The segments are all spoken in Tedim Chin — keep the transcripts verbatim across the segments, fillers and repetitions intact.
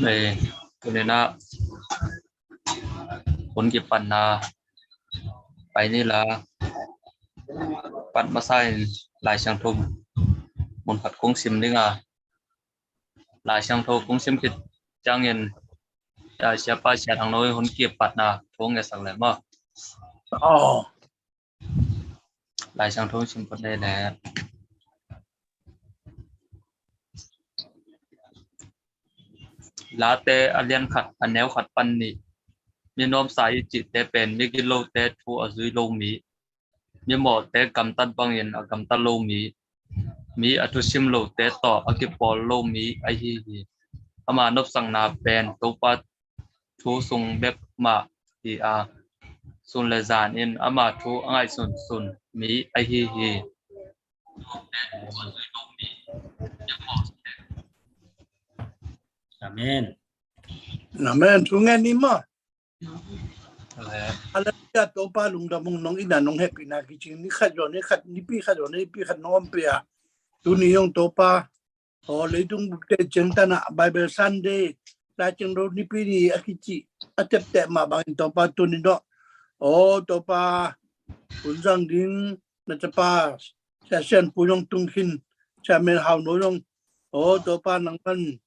Ei, tuni nah hun kipatna pai ni la, pat masa in Lai Siangtho mun khat kong sim ding a, Lai Siangtho kong sim khit ciangin, ah, siapa Sia Thang No in hun kipatna thu ngetsak le maw. Oh. Lai Siangtho sim phot le le. Late a lian khat a neu khat pan nih. Mi nuamsa i cihte pen mi gitlote thu a zui lo mi, mi mawhte gamtat bangin a gamtat lo mi, mi a thusim lote tawh a kipawl lo mi ahi hi. Ama nopsakna pen Topa thu sung bek mah hi a, sun le zan in ama thu a ngaihsunsun mi ahi hi. Amen. Amen. Thu ngen ni maw. Hallelujah, Topa lungdam ung, nong itna nong hehpihna kicing ni khat zaw ni khat, nipi khat zaw ni nipi khat nong ompih a, tuni zong Topa, aw leitung bupte ciangtan ah Bible Sunday, Lai Siangtho nipi ni a kici a tepteh mah bangin Topa tuni dawh, aw Topa, hun zang ding na tapa Sia Sian Pu zong tung khin, Sia Men Hau No zong, aw Topa nang man,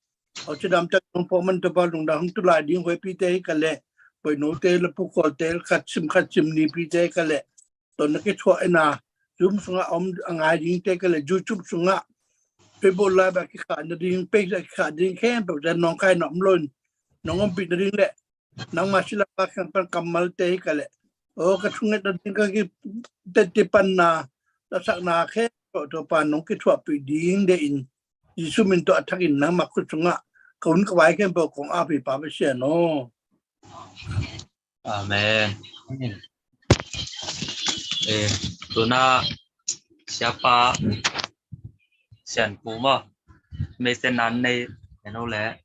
aw cidam tak nong pawh man Topa lungdam hong tulai ding huaipite hi ka leh, poinote le pukawlte khat sim khat sim nipite hi ka leh, tawh na kithuah ina, Zoom sungah om a ngai dingte ka leh, YouTube sungah, Facebook Live ah kikhah nading, page ah kikhah ding khempeuh te nong khai na om loin nong ompih nading leh nangma silapa khang pan kammalte hi ka leh, aw ka thungetna ding ka kitetti panna lasakna khempeuh Topa nong kithuahpih ding deihin Jesu min tawh a thakin nangma khut sungah ka hun ka vai khempeuh kong aphi Pa Pasian aw. Amen. Eh, tuna siapa Sian Pu maw, message nan nei eno le.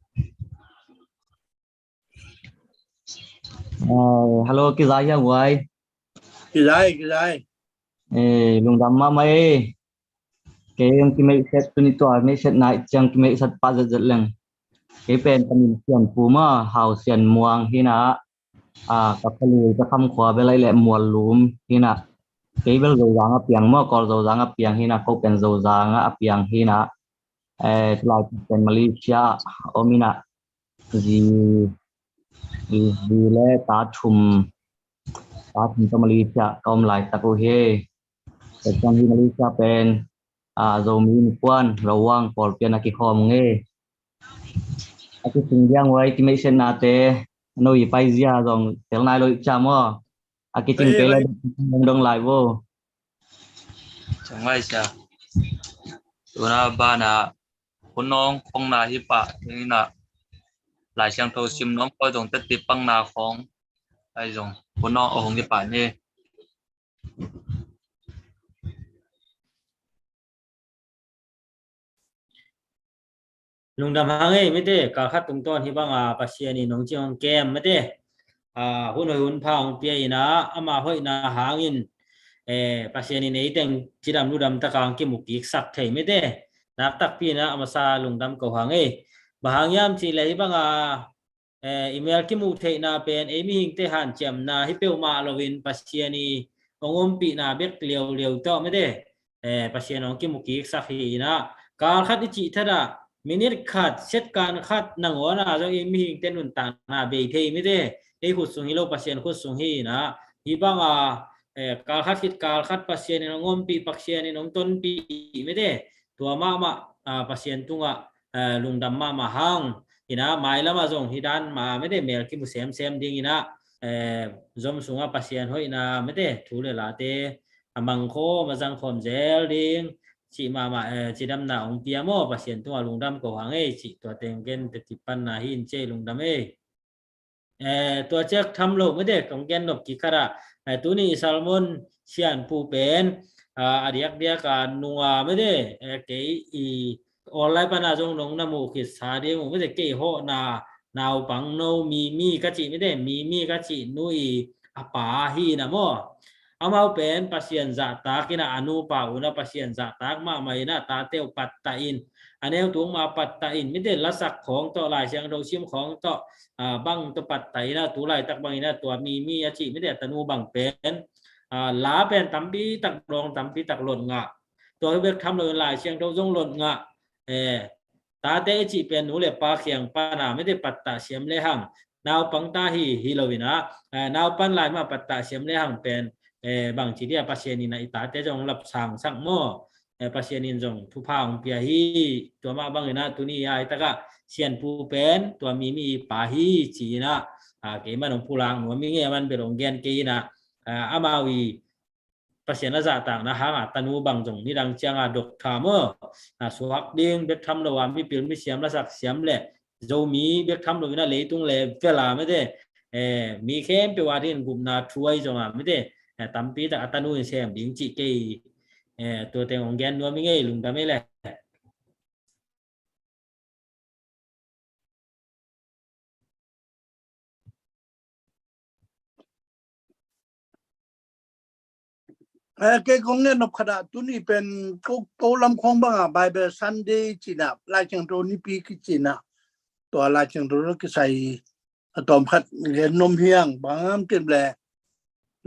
Hello, kizai hiam huai? Kizai, kizai. Eh, lungdam mahmah ei. Kei ang kimeihset tuni tua meihset nai ciang kimeihset pa zetzet leng. Kei pen ka min Sian Pu maw, Hau Sian Muang hi na. Ah, ka khalui ka kham khua bel ai le Mual Lum hi na. Kei bel Zozang a piang maw, Kawl Zozang a piang hi na, ko pen Zozang a piang hi na. Eh, tulai pen Malaysia om hi na. Zi, zi le ta thum, ta thum tawh Malaysia ka om laitak uh hi. Ka ciang hi Malaysia pen, ah, Zomi innkuan, Rovang, Kawlpi a kikhawm nge. A kising diang huai kimeihsetnate, no i paizia zong tel nai lo i ciam aw. A kicing kei le dong lai vo. Ciang ngai sia. Tuna bana hun nong khong na hi pah, ina Lai Siangtho sim nong koi zong teti pang na khong ai zong hun nong a hong hi pah ni. Lungdam hang ei mite, kalkhat tungtawn hi banga Pasian in nong cing hong kem mite. Ah, hun hoi hun pha hong pia ina ama hoihna hangin, eh, Pasian in eiteng cidam ludam taka hong kimu kiksak thei mite. Naktakpi ina a masa lungdam ko hang ei. Bang hang hiam cih leh hi banga, eh, i mel kimuh theihna pen ei mihingte hanciamna hi peuhmah loin Pasian i hong ompihna bek liauliau tawh mite. Eh, Pasian hong kimu kiksak hi ina, kalkhat i cih thadah minit khat, second khat nangawn a zong i mihingte nuntakna bei thei mite. Ei khut sung hi lo, Pasian khut sung hi ina, hi banga, eh, kalkhat khit kalkhat Pasian in hong ompih, Pasian in hong tonpih mite. Tua mahmah, ah, Pasian tungah, eh, lungdam mahmah hang ina, mailamah zong hi dan mah mite mel kimu semsem ding ina, eh, zom sungah Pasian hoihna mite thu le late a mangkhawm a zangkhawm zel ding cih mahmah, eh, cidamna hong pia maw, Pasian tungah lungdam ko hang ei cih tua teng gen teti panna hi in cei lungdam ei. Eh, tua ciak tham lo mite kong gen nop kikhat ah, eh, tuni i sermon Sian Pu pen, ah, a diakdiak a nunga mite, eh, kei i online pana zong nong na muh khitsa ding uh mite, kei hawhna naupang no Mimi ka cih mite, Mimi ka cih nu i a pa hi na maw. Amau pen Pasian zahtak in ah, a nupa un ah Pasian zahtak mahmah in ah, tate uh pattah in, a neu tung mah pattah in, mite lasak khawng tawh, Lai Siangtho sim khawng tawh, ah, bang tawh pattah in ah, tu laitak bang in ah, tua Mimi a cih mite a tanu bang pen, ah, la pen tampi tak dawng, tampi tak lot ngah. Tua bek tham lo in Lai Siangtho zong lot ngah. Eh, tate i cih pen nu le pa kiang pan a mite pattah siam le hang, naupang ta hi, hi lo in ah, eh, naupan lai mah pattah siam le hang pen, eh, bangci dia Pasian in ah i tate zong lapsang sak maw? Eh, Pasian in zong thupha hong pia hi. Tua mah bang in ah tuni a i tak ah Sianpu pen tua Mimi i pa hi ci in ah, ah, kei man hong pulak nuam ing e, a man bel hong gen kei in ah, ah, amau i Pasian a zahtakna hang a tanu bang zong nidang ciang a doctor maw, a suak ding bek tham lo a, mipil misiam lasak siam le Zomi bek tham lo in ah leitung level a mite, eh, mi khempeuh a dingin gupna thu ahi zong a mite, eh, tampi tak a tanu in sem ding cih kei, eh, tua teng hong gen nuam ing e, lungdam e le. Eh, kei kong ngen nop khat ah, tuni pen ko, ko lam khawng bang ah Bible Sunday ci in ah, Lai Siangtho nipi kici in ah, tua Lai Siangtho tawh kisai a tawm khat ngen nuam hi ing. Bang hang hiam cih leh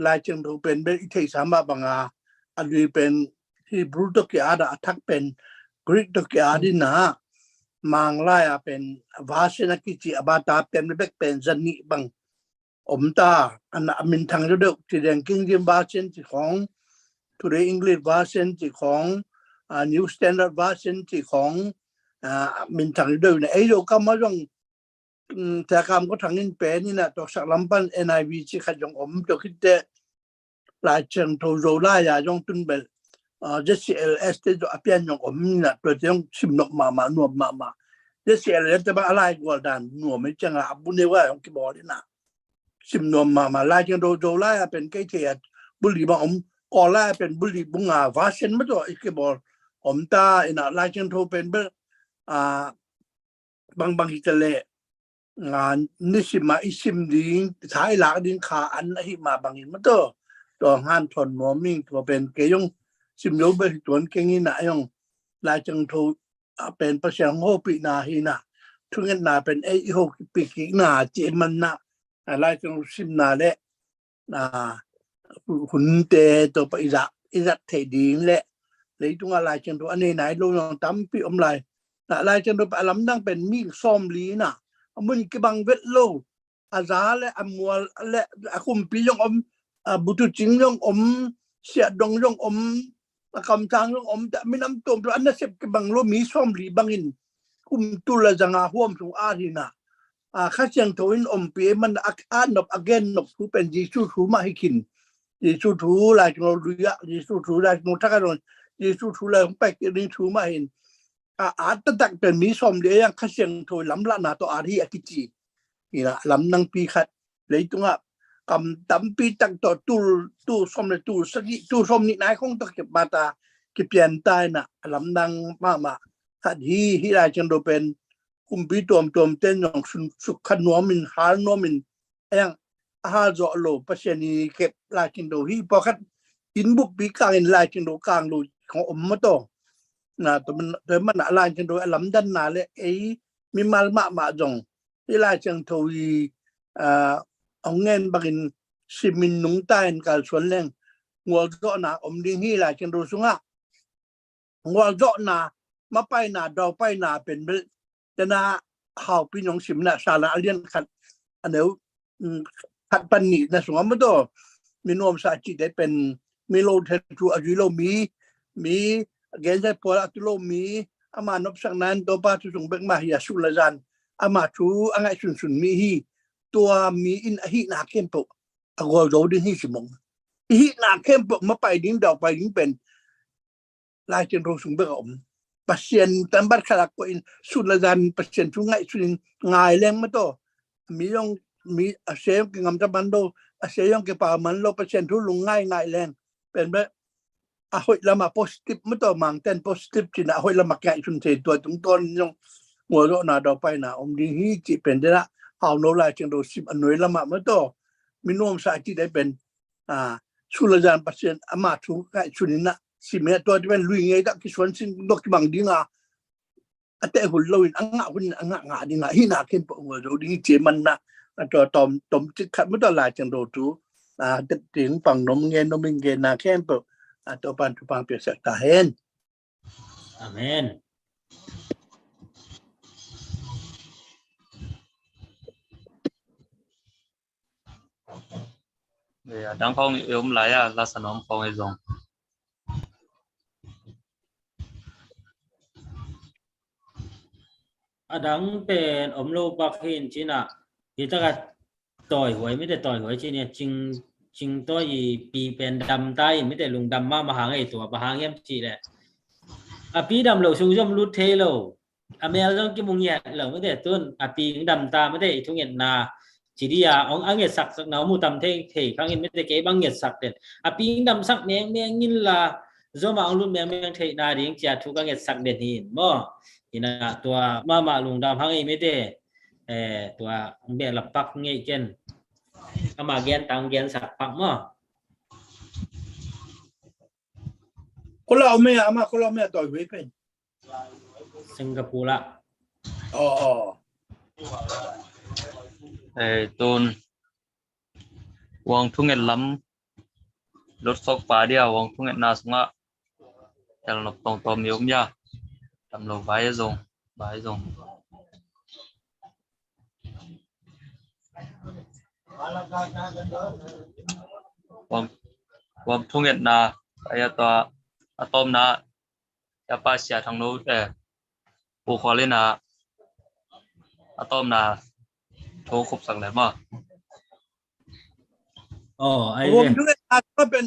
Lai Siangtho pen bel i theihsa mah bang a, a lui pen Hebrew tawh ki-at a, a thak pen Greek tawh ki-at in ah, Mang lai a pen version a kici a, bata pen bek pen zanih bang om ta, a na, a minthang deuhdeuh, ci deng King James Version ci khawng, Today English Version ci khawng, a, New Standard Version ci khawng, a, minthang deuhdeuh in ah, ei lo kam ah zong, um, Sia Kam Khaw Thang in pen in ah, tuaksak lam pan N I V ci khat zong om, tua khit teh Lai Siangtho Zolai a zong tun bel, ah, Z C L S te zong a pian zong om in ah, tua te zong sim nop mahmah, nuam mahmah. Z C L S te bang a lai gual dan nuam ei ciang a, a bu neu a zong kibawl in ah, sim nuam mahmah. Lai Siangtho Zolai a pen kei thei a buli bang om, Kawl lai a pen buli bu nga version mah tawh i kibawl om ta in ah, Lai Siangtho pen bel, ah, bangbang hi ta leh, ah, nisim a i sim ding, tha i lak ding kha an ahih mah bangin mah tawh, tua hanthawn nuam ing. Tua pen kei zong sim lo bel hi tuan keng in ah, zong Lai Siangtho a pen Pasian hong hopihna hi in ah, thungetna pen ei i hopih kikna ci man in ah, a, Lai Siangtho simna le, a, hunte tawh pa i zat, i zat theih ding le, leitung a Lai Siangtho a nei nai lo zong tampi om lai. Na, Lai Siangtho pa a lamdang pen mi sawmli in ah, a mun kibang vet lo, a za le a mual le a kumpi zong om, a butucing zong om, siahdong zong om, a kamsang zong om, ta minam tuamtuam a nasep kibang lo mi sawmli bangin kum tul a zanga huam sung a hi in ah, a, Kha Siangtho in ompih ei man a, a nop a gen nop thu pen Jesu thu mah hi khin. Jesu thu, Lai Siangtho lui ah Jesu thu, Lai Siangtho thak ah zong Jesu thu, Lai hong pai kik ding thu mah hi in, a, a taktak pen mi sawmli a, Kha Siangtho lamlahna tawh a hi a kici. Hi in ah lamdang pi khat, leitung ah kam tampi tak tawh tul, tul sawm le tul sagih, tul sawmnih nai khawng tawh kipata, kipian ta in ah, a lamdang mahmah khat hi. Hih Lai Siangtho pen kumpi tuamtuam ten zong sun, sukha nuam in, hal nuam in, a, a hal zawh lo, Pasian i kep Lai Siangtho hi. Pawlkhat inn buppi kang in Lai Siangtho kang lo khawng om mah tawh. Na, tua man, tua man ah Lai Siangtho a lamdanna le ei mimal mahmah zong hih Lai Siangtho i, a, hong ngen bangin simin nungta in kalsuan leng gualzawhna om ding hi. Lai Siangtho sungah gualzawhna, mapaina, daupaina pen bel, tena haupi nong sim na, Salam a lian khat, a neu, mm, khat pan nihna sungah mah tawh, mi nuamsa cihte pen, mi lo thei thu a zui lo mi, mi gensai pawl a tu lo mi, ama nopsakna in Topa thu sung bek mah hi a, sun le zan ama thu a ngaihsunsun mi hi. Tua mi in a hihna khempeuh a gualzo ding hi ci mawk. I hihna khempeuh mapai ding, daupai ding pen Lai Siangtho sung bek a om. Pasian tambat khat a koih in, sun le zan Pasian thu ngaihsun in ngai leng mah tawh. Mi zong, mi a sia zong kingam ta man lo, a sia zong kipau man lo, Pasian thu lungngai ngai leng pen bek a hoih lamah positive mah tawh, Mangten positive ci in a hoih lamah kingaihsun thei, tua tungtawn in zong gualzawhna, daupaina om ding hi cih pen, tena hauno Lai Siangtho sim a nuai lamah mah tawh, mi nuamsa cihte pen, a, Sula zan Pasian ama thu ngaihsun in ah, si me tua ti pen lui ngei dah kisuan sin dok kibang ding a, a teh hun lo in a ngah hun in a ngah ngah ding a, hih na ken pawh ngol zo ding hi ci man na, a tua tom tom cik khat ma tua lai ciang do tu a, tet ding pang nom ngen nom in ngen na ken pawh a, tua pan thu pang piaksak ta hen. Amen. Adang khawng i om lai a, lasa nuam khawng i zong. Adang pen om lo pak hin cina, hi taka tawi huai mite tawi huai cina, cing, cing tawi i pi pen dam ta in mite lungdam mahmah hang ei tua, bang hang hiam cih leh a pi dam lo sung zom lut thei lo. A mel zong kimu ngiat lo mite tun a pi dam ta mite i thungetna ci dia ong a ngetsak sak na mu tam thei thei khang in mite kei bang ngetsak den. A pi dam sak meng meng in la zoma ong lut meng meng thei na ding cia thu ka ngetsak den hi in maw. Ina tua mahmah lungdam hang ei mite. Eh, tua ong beh la pak ngei ken. Ama gen tang gen sak pak maw. Ko lau me ama ko lau me a tawi huai pen. Singapore la. Oh, oh. Eh, tun uang thunget lam lut sok pa dia uang thungetna sungah tel nop tong tom i om ya. Tam lo vai zong, vai zong. Uang, uang thungetna, ai a tua a tomna, ya pa sia thang lo, eh, pu khual in a, a tomna thu khupsak le maw. Oh, ai ve. Uang thungetna pen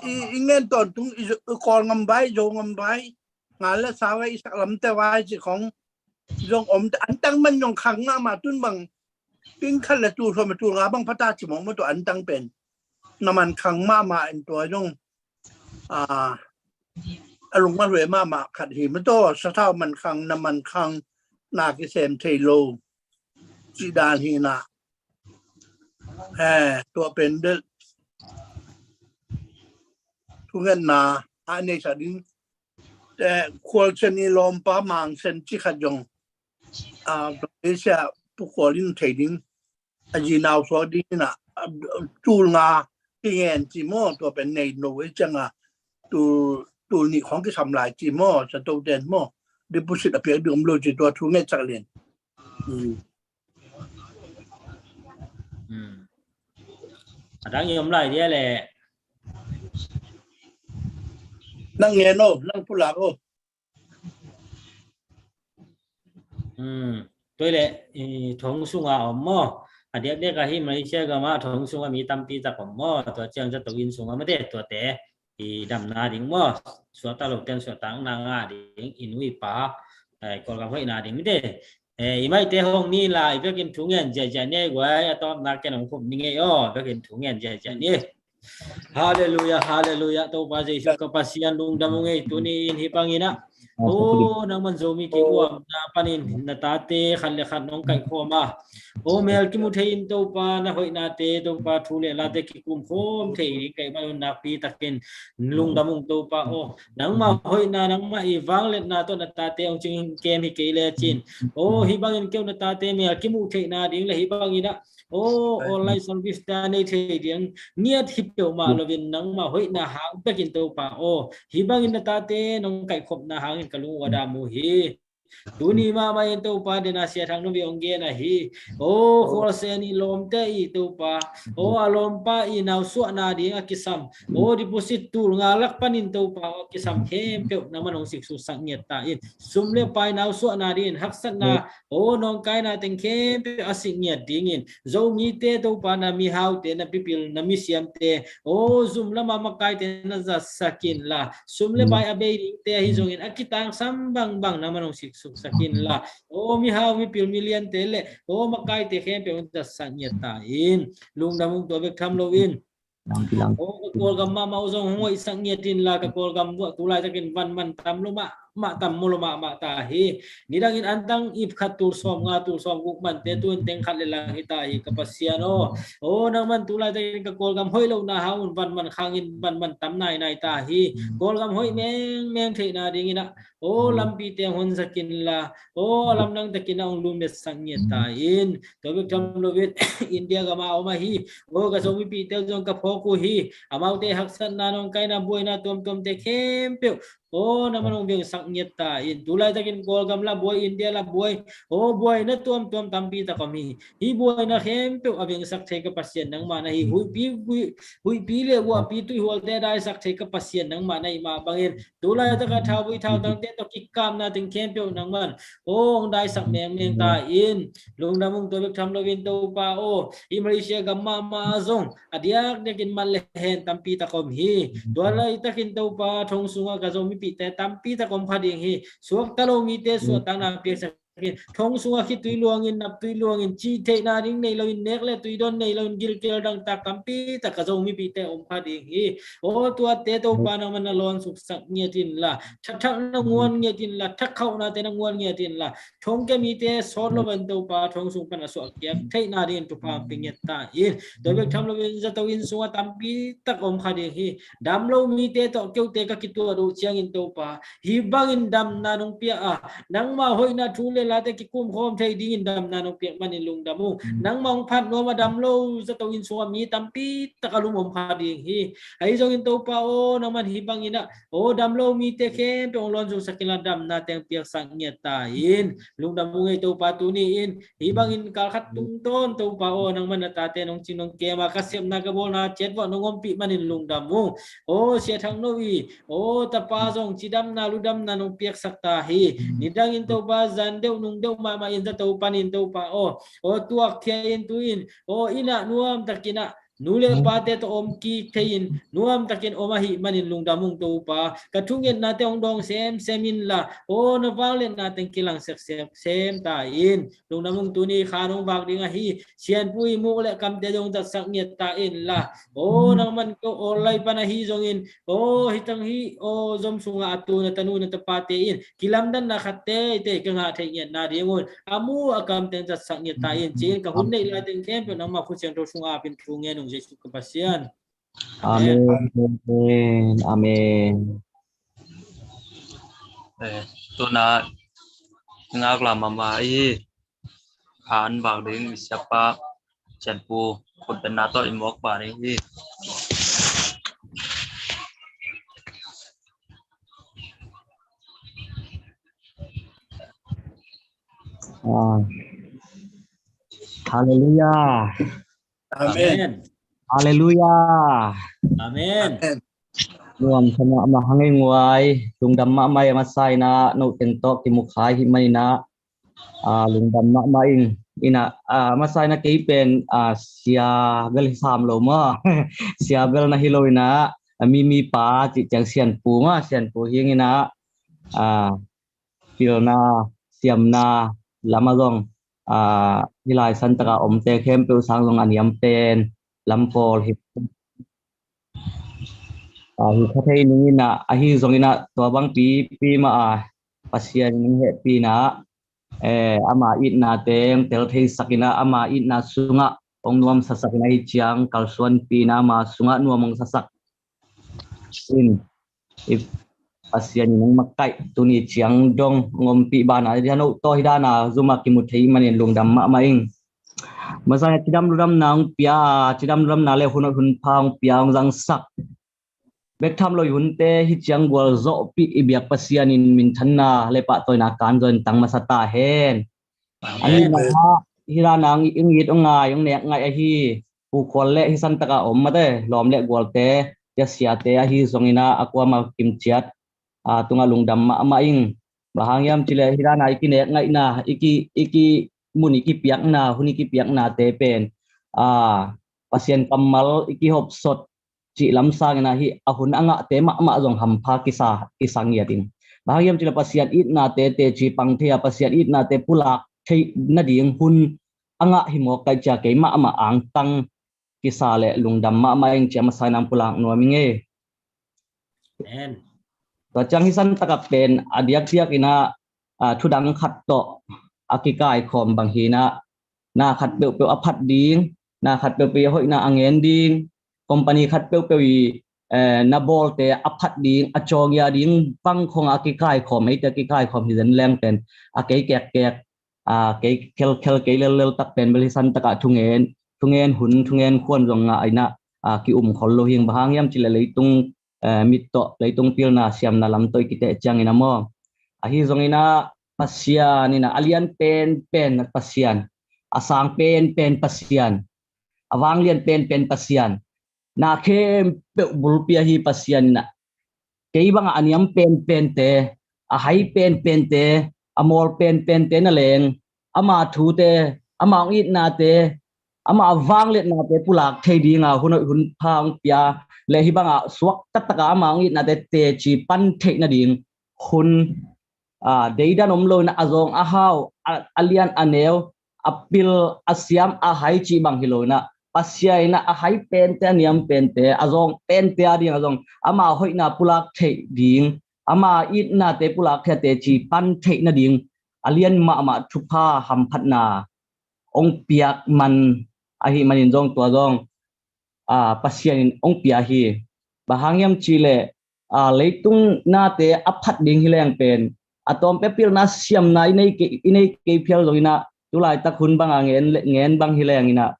i, i ngen ton tung i, i kol ngam vai, zo ngam vai. Ngal le sa vai, i sak lam te vai ci khong zong om te, an tang man zong khang mahmah tun bang. Ting khat le tul sawm le tul nga bang pha ta ci mawk ma tua an tang pen. Na man khang mahmah in tua zong. A, a lungma huai mahmah khat hi ma tua, sathau man khang, na man khang, na kisem thei lo. Ci dan hi na. Eh, tua pen del. Thungetna a nei sa ding. Eh, khual sen i lawmpa mang sen ci khat zong. A, Malaysia pu khual in thei ding. A zi nau suak ding in a, a, tul nga kingen ci maw, tua pen nei no ei ciang a, tul, tul nih khong kisam lai ci maw, sa to den maw. Deposit a piak ding om lo ci tua thu ngetsak len. Hmm. Hmm. Adang i om lai dia le. Nang ngen o, nang pulak o. Hmm. Tua le, i, thong sunga om maw. A diak diak a hi Malaysia gama thong sunga mi tampi tak om maw. Tua ciang za to inn sunga mate tua te. I damna ding maw. Suata lo ten suata na nga ding in ui pa. Eh, Kawlgam hoihna ding mate. Eh, i maite hong ni la, i bekin thu ngen ziazia ni guai, a tawpna ken hong khup ni ngei aw, bekin thu ngen ziazia ni. Halleluia, halleluia, Topa Jesu ka Pasian lungdam ung ei, tuni in hi bangin ah. O, nangman Zomi kikuamna panin na tate khat le khat nong kaihkhawm a. O, mel kimu thei in Topa, na hoihnate, Topa thu le late kikum khawm thei in kaihmai un nakpi takin lungdam ung Topa aw. Nangmah hoihna, nangmah i vangliatna tawh na tate hong cing kem hi kei lecin. O, hi bangin keu na tate mel kimuh theihna ding le hi bangin ah, o, online service te a nei thei ding ngiat hi peuhmah loin nangmah hoihna hang bekin Topa aw. Hi bangin na tate nong kaihkhopna hangin ka lung uh a dam uh hi. Tuni mahmah in Topa dena sia thang nubi hong gen ahi. O, khualsen i lawmte i Topa. O, a lawmpa i nausuahna ding a kisam. O, deposit tul nga lak panin Topa aw a kisam khempeuh nangman hong siksusak ngiat ta in. Sum le pai nausuahna dingin haksatna. O, nawngkaina teng khempeuh a sik ngiat dingin. Zomite Topa na mihaute, na pipil, na misiamte. O, zum lama makaite na zatsak inla. Sum le pai a bei dingte ahi zongin a kitangsam bangbang nangman hong siksuksak inla. O, mihau, mipil, miliante le, o, makaite khempeuh hong zatsak ngiat ta in. Lungdam ung tua bek tham loin. O, ka Kawlgam mahmah uh zong hong hoihsak ngiat inla, ka Kawlgam buah tu laitakin van man tam lo mah. mahmah tam mawlaw mahmah ta hi. Nidangin antang ip khat tul sawm nga tul sawm guk mante tu in teng khat le lang hi ta hi ka Pasian aw. Aw nangman tu laitakin ka Kawlgam hoih lohna hang un vanman khangin vanman tam nainai ta hi. Kawlgam hoih mengmeng theihna dingin ah aw lampite hong honsak inla aw a lamdang takin ah hong lumletsak ngiat ta in. Tua bek tham loin India gam a om ahi aw ka Zomipihte zong ka phawk uh hi. Amaute haksatna nawngkaina buaina tuamtuamte khempeuh aw nangman hong vengsak ngiat ta in. Tu laitakin Kawlgam la buai India la buai aw buaina tuamtuam tampi tak om hi. Hih buaina khempeuh a vengsak thei ka Pasian nangmah na hi. Huihpi, huih, huihpi le guahpi tuihualte a daisak thei ka Pasian nangmah na hi mah bangin tu laitaka thauvui thautangte tawh kikapna teng khempeuh nangman aw hong daisak mengmeng ta in. Lungdam ung. Tua bek tham loin Topa aw i Malaysia gam mahmah ah zong a diakdiakin man le hen tampi tak om hi. Tua laitakin Topa thong sungah ka Zomipihte tampi tak om kha ding hi. Suakta lo mite suahtakna piaksak in thong sungah khitui luangin naptui luangin cih theihna ding nei loin nek le tuidon nei loin gilkial dangtak tampi tak ka Zomipihte om kha ding hi. Aw tuate Topa nangman na lawn suksak ngiat inla thathak na nguan ngiat inla thakhauhnate na nguan ngiat inla thongkia mite sawt lo ban Topa thong sung pan a suahkiak theihna dingin thupha hong pia ngiat ta in. Tua bek tham loin zato inn sungah tampi tak om kha ding hi. Damlo mite tawh keute ka kituat uh ciangin Topa hih bangin damna nong pia a nangmah hoihna thu le late kikumkhawm thei dingin damna nong piak manin lungdam ung. Nangmah hong phat nuam a damlo zato inn sungah mi tampi tak a lum om kha ding hi. Ahi zongin Topa aw nangman hih bangin ah aw damlo mite khempeuh hong lawn suksak inla damna teng piaksak ngiat ta in. Lungdam ung ei Topa tuni in hih bangin kal khat tungtawn Topa aw nangman na tate nong cing nong kem a ka sepna ka bawlna ciat vuah nong ompih manin lungdam ung. Aw Sia Thang No i aw tapa zong cidamna ludamna nong piaksak ta hi. Nidangin Topa zan deuh nung deuh mahmah in zato panin Topa aw aw tuakkhia in tu in aw innah nuamtakin ah nu le pate tawh om kik thei in nuamtakin om ahih manin lungdam ung Topa. Ka thungetnate hong dawng semsem inla aw na vangliatna teng kilang seksem ta in. Lungdam ung. Tuni kha nong vak ding ahi Sianpu i muk le kamte zong zatsak ngiat ta inla aw nangman keu awl lai pan ahi zongin aw hitang hi aw zom sungah a tu na tanu na tapate in kilamdanna khat teitei ka ngah theih ngiatna dingun a mu a kamteng zatsak ngiat ta in ci-in ka hun neih laiteng khempeuh nangmah khut siangtho sungah apin thu ngen ung Jesuh ka Pasian. Amen. Amen. Amen. Eh, tuna ngak lam ama i khan bak ding i siapa Sianpu khutbenna tawh i mawk pa ni hi. Ah. Hallelujah. Amen. Hallelujah. Amen. Nuam sa mahmah hang ei nguai lungdam mahmah i a masa inah no teng tawh kimukhai hih man inah lungdam mahmah ing. Inah a masa inah kei pen sia bel hi sam lo maw? Sia bel na hi lo inah a mimi pa cih ciang Sianpu maw? Sianpu hing inah pilna siamna lamah zong hih lai santaka omte khempeuh sang zong a niam pen lam pawl hi. Hi kha thei ning inah ahi zong inah tua bangpi pi mah a Pasian in hehpihna ama itna teng tel theisak inah ama itna sungah hong nuamsasak inah hi ciang kalsuanpihna ama sungah nuam hong sasak in i Pasian in hong makaih tuni ciang dong hong ompih banah hi hano tawh hi dana zuma kimu thei manin lungdam mahmah ing. Masa cidam ludamna hong pia cidam ludamna le hunot hunpha hong pia hong zangsak bek tham lo i hunte hi ciang gualzawhpih i biak Pasian in minthanna le pahtawina kan zaw in tang masa ta hen. Amen. Ahi na hi dana hong it hong ngai hong nek ngaih ahi Pu Khual le hi santaka om mate lawm le gualte tia siate ahi zong inah a kuama kimciat a tungah lungdam mahmah ing. Bang hang hiam cileh hi dana i kinek ngaihna i ki i ki mun i kipiakna hun i kipiaknate pen a Pasian kammal i kihopsot cih lam sang inah hi a hun a ngahte mahmah zong hampha kisa kisa ngiat in. Bang hang hiam cileh Pasian itnate teci pang thei a Pasian itnate pulak theih nading hun a ngah hi mawk kaih cia kei mahmah angtang kisa le lungdam mahmah ing cia masa inah pulak nuam ing ei. Amen. Tua ciang hih san takah pen a diakdiak in ah, aa, thudang khat tawh a kikaikhawm bang hi in ah, na khat peuhpeuh a phat ding, na khat peuhpeuh a hoihna a ngen ding, company khat peuhpeuh i, eh, na bawlte a phat ding, a cawgia ding bang khong a kikaikhawm, eite a kikaikhawm hi zen leng pen a kei kekkek, aa, kei khelkhel, kei lellel tak pen bel hih san takah thungen, thungen hun, thungen khuan zong ngah in ah, aa, ki-um khol lo hi ing. Bang hang hiam cih leh leitung, eh, mit tawh leitung pilna siamna lam tawh i kiteh ciangin ah maw. Ahi zongin ah Pasian in ah a lian penpen Pasian, a sang penpen Pasian, a vanglian penpen Pasian, na khempeuh bulpi ahi Pasian in ah kei bangah a niam penpente, a hai penpente, a mawl penpente na leng, ama thute, ama hong itnate, ama vangliatnate pulak thei dinga hun hoih hun pha hong pia, le hih bangah suak taktakah ama hong itnate teci pan theih nading hun, aa, deidan om lo in ah, a zawng a hau, a, a lian a neu, a pil a siam a hai cih bang hi lo in ah, Pasian in ah a hai pente, a niam pente, a zawng pente a ding a zong ama hoihna pulak theih ding, ama itnate pulak theih a teci pan theih nading a lian mahmah thupha hamphatna hong piak man ahih manin zong tua zong, aa, Pasian in hong pia hi. Bang hang hiam cih leh, aa, leitung nate a phat ding hi leng pen a tawm pia pilna siamna i nei kei, i nei kei phial zongin ah, tu laitak hun banga ngen le, ngen bang hi leng in ah,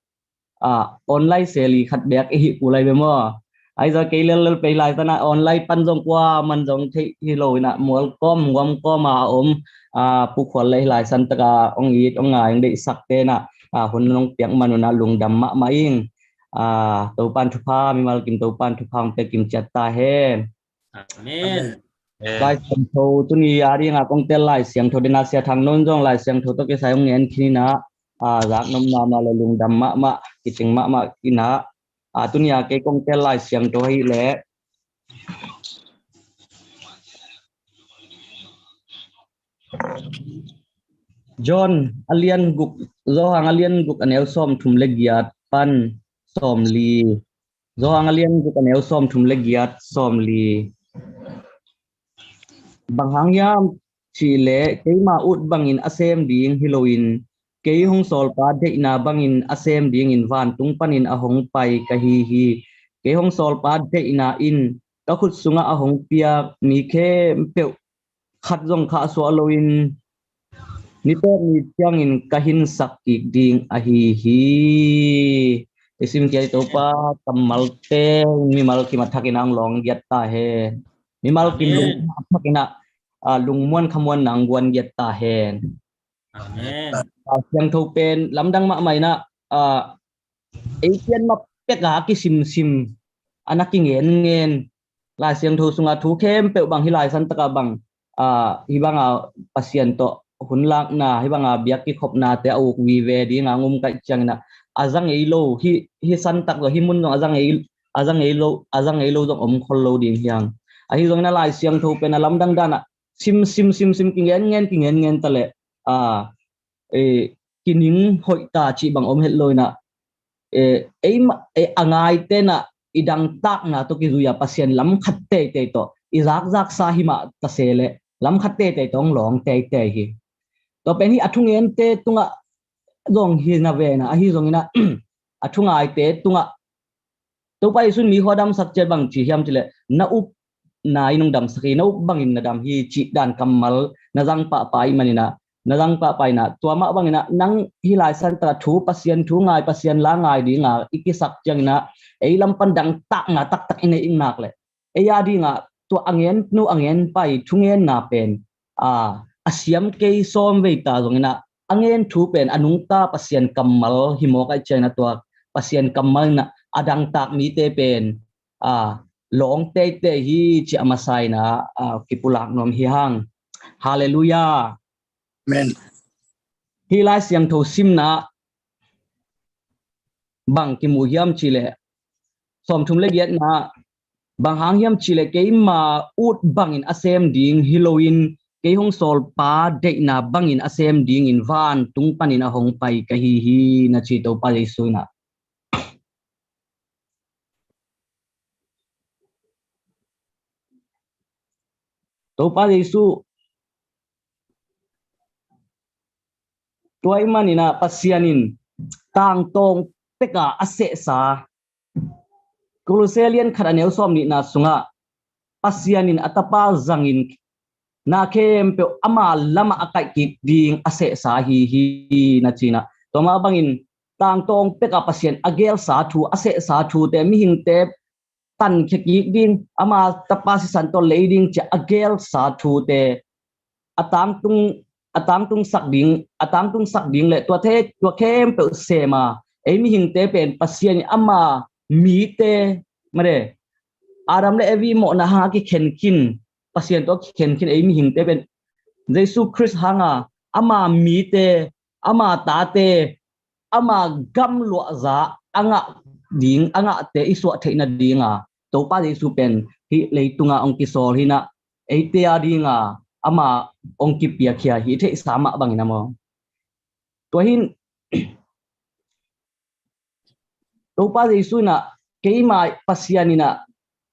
aa, online seli khat beek i hih kul lai ve maw. Ahi zong kei lellel pei lai tan ah online pan zong kua man zong theih hi lo in ah, mual kawm, nguam kawm a om, aa, pukhual le hih lai san takah hong it, hong ngai, hong deihsakte in ah, aa, hun hong piak man un ah lungdam mahmah ing. Aa, Topan thupha, mimal kim Topan thupha hong pia kim ciat ta hen. Amen. Lai Siangtho tuni a dingah kong tel Lai Siangtho dena Sia Thang Non zong Lai Siangtho tawh kisai hong ngen khin in ah, aa, zaknop mahmah le lungdam mahmah, kicing mahmah in ah, aa, tuni a kei kong tel Lai Siangtho ahih leh John a lian guk, Johan a lian guk a neu sawmthum le giat pan sawmli. Johan a lian guk a neu sawmthum le giat, sawmli. Bang hang hiam cih leh keima ut bangin a sem ding hi loin, kei hong sawlpa deihna bangin a sem dingin vantung panin a hong pai ka hi hi. Kei hong sawlpa deihna in ka khut sungah a hong piak mi khempeuh khat zong khahsuah loin ni pek ni ciangin ka hinsak kik ding ahi hi. I simkhia i Topa kammal teng mimal kim a thakin a hong lawng giat ta hen. Mimal kim lung a thakin a, ah, lungmuan khamuan na hong guan giat ta hen. Amen. Ah, Siangtho pen lamdang mahmah in ah, ah, ei pian ma pek a kisimsim, a na kingenngen. Lai Siangtho sunga thu khempeuh bang hih lai san takah bang, ah, hih banga Pasian tawh hun lakna, hih banga biak kikhopnate a uk vive dinga hong um ka hih ciangin ah, a za ngei lo, hih, hih san tak zong, hih mun zong a za ngei, a za ngei lo, a za ngei lo zong om khol lo ding hi hang. Ahi zongin ah Lai Siangtho pen a lamdang dan ah sim, sim, sim, sim, kingen ngen, kingen ngen ta leh, ah, eh, kining hoih ta cih bang om het lo in ah, eh, ei ma, eh, a ngaite in ah i dangtakna tawh kizui a Pasian lam khat teitei tawh i zakzaksa hi mah ta se leh lam khat teitei tawh hong lawng teitei hi. Tua pen hih a thungente tungah zong hi na ve in ah, ahi zongin ah a thungaite tungah Topa Jesu in mi khua damsak ciat bang ci hiam cih leh, na upna in hong damsak hi, na up bangin na dam hi cih dan kammal na zang pahpah ahih manin ah, na zang pahpah in ah, tua mah bangin ah nang hih lai san takah thu, Pasian thu ngai, Pasian la ngai dinga i kisak ciangin ah, ei lam pan dangtakna taktak i neih in nak leh, ei a dingah tua a ngen nu a ngen pa i thungenna pen, a, a siam kei sawm vei ta zongin ah, a ngen thu pen a nungta Pasian kammal hi mawk ahih ciangin ah, tua Pasian kammal in ah a dangtak mite pen, a, lawng teitei hi cih a masa in ah, a, kipulak nuam hi hang. Halleluiah. Amen. Hih Lai Siangtho simna bang kimu hiam cih leh, sawmthum le giatna, bang hang hiam cih leh keima ut bangin a sem ding hi loin, kei hong sawlpa deihna bangin a sem dingin vantung panin a hong pai ka hi hi, na ci Topa Jesu in ah. Topa Jesu, tua ahih manin ah Pasian in tangtawng peka a sehsa, Kolose lian khat a neu sawm nihna sungah Pasian in a Tapa zangin na khempeuh ama lamah a kaihkik ding a sehsa ahi hi, na ci-in ah. Tua mah bangin tangtawng peka Pasian a gelsa thu, a sehsa thute mihingte tankhia kik ding, ama Tapa sisan tawh lei ding ci-a a gelsa thute a tangtung, a tangtungsak ding, a tangtungsak ding le tua the, tua khempeuh sem a, ei mihingte pen Pasian in ama mite, made, Adam le Evi mawhna hanga kikhen khin, Pasian tawh kikhen khin ei mihingte pen Jesu Khrist hanga ama mite, ama tate, ama gamluahza a ngah ding, a ngahte i suah theih nadinga Topa Jesu pen hih leitunga hong kisawl hi-in ah, eite a dinga ama hong kipiakhia hi, i theihsa mah bangin ah maw. Tua hi-in Topa Jesu in ah keima Pasian in ah,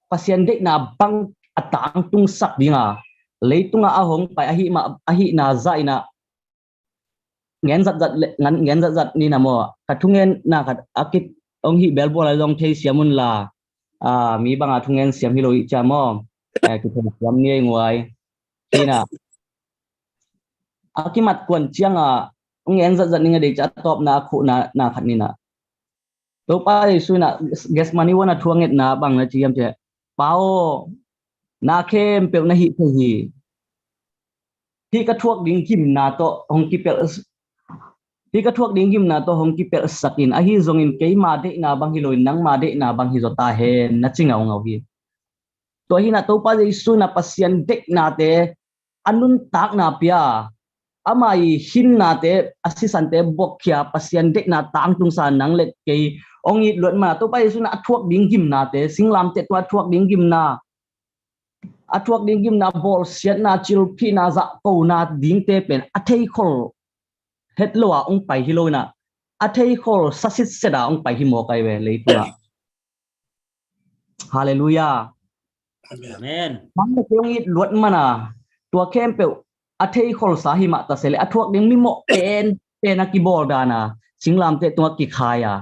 Pasian deihna bang a tangtungsak dinga leitunga a hong pai ahih mah, ahihna zah in ah ngen zatzat le, ngen, ngen zatzat ni na maw. Ka thungenna khat a kit hong hih belbual a zong thei siam un la, ah, mi banga thungen siam hi lo i cia maw. Eh, kithei siam ni ei nguai. Hi-in ah a kimat kuan cianga hong ngen zatzat ning a dei cia a tawpna a khuhna na khat ni na. Topa Jesu in ah Gethsemane huan a thu a ngetna bang na ci hiam cih leh, Pa aw, na khempeuh na hih thei hi. Hih ka thuak ding gimna tawh hong kipelh, hih ka thuak ding gimna tawh hong kipelhsak in, ahi zongin keima deihna bang hi loin nangma deihna bang hi zaw ta hen, na ci ngaungau hi. Tua hi-in ah Topa Jesu in ah Pasian deihnate a nuntakna pia, ama i hinnate, a sisante buakkhia, Pasian deihna tangtungsa nang le kei hong it luat mana, Topa Jesu in ah a thuak ding gimnate, singlamteh tua a thuak ding gimna, a thuak ding gimna, bawlsiatna, cilphihna, zahkona dingte pen a theikhol het lo a hong pai hi lo-in ah, a theikhol sa sitset a hong pai hi mawk ahi ve leitungah. Halleluiah. Amen. Nang le kei hong it luat mana, tua khempeuh a theikholsa hi mah ta se leh, a thuak ding mimawh pen pen a kibawl dan a, singlamteh tungah kikhai a,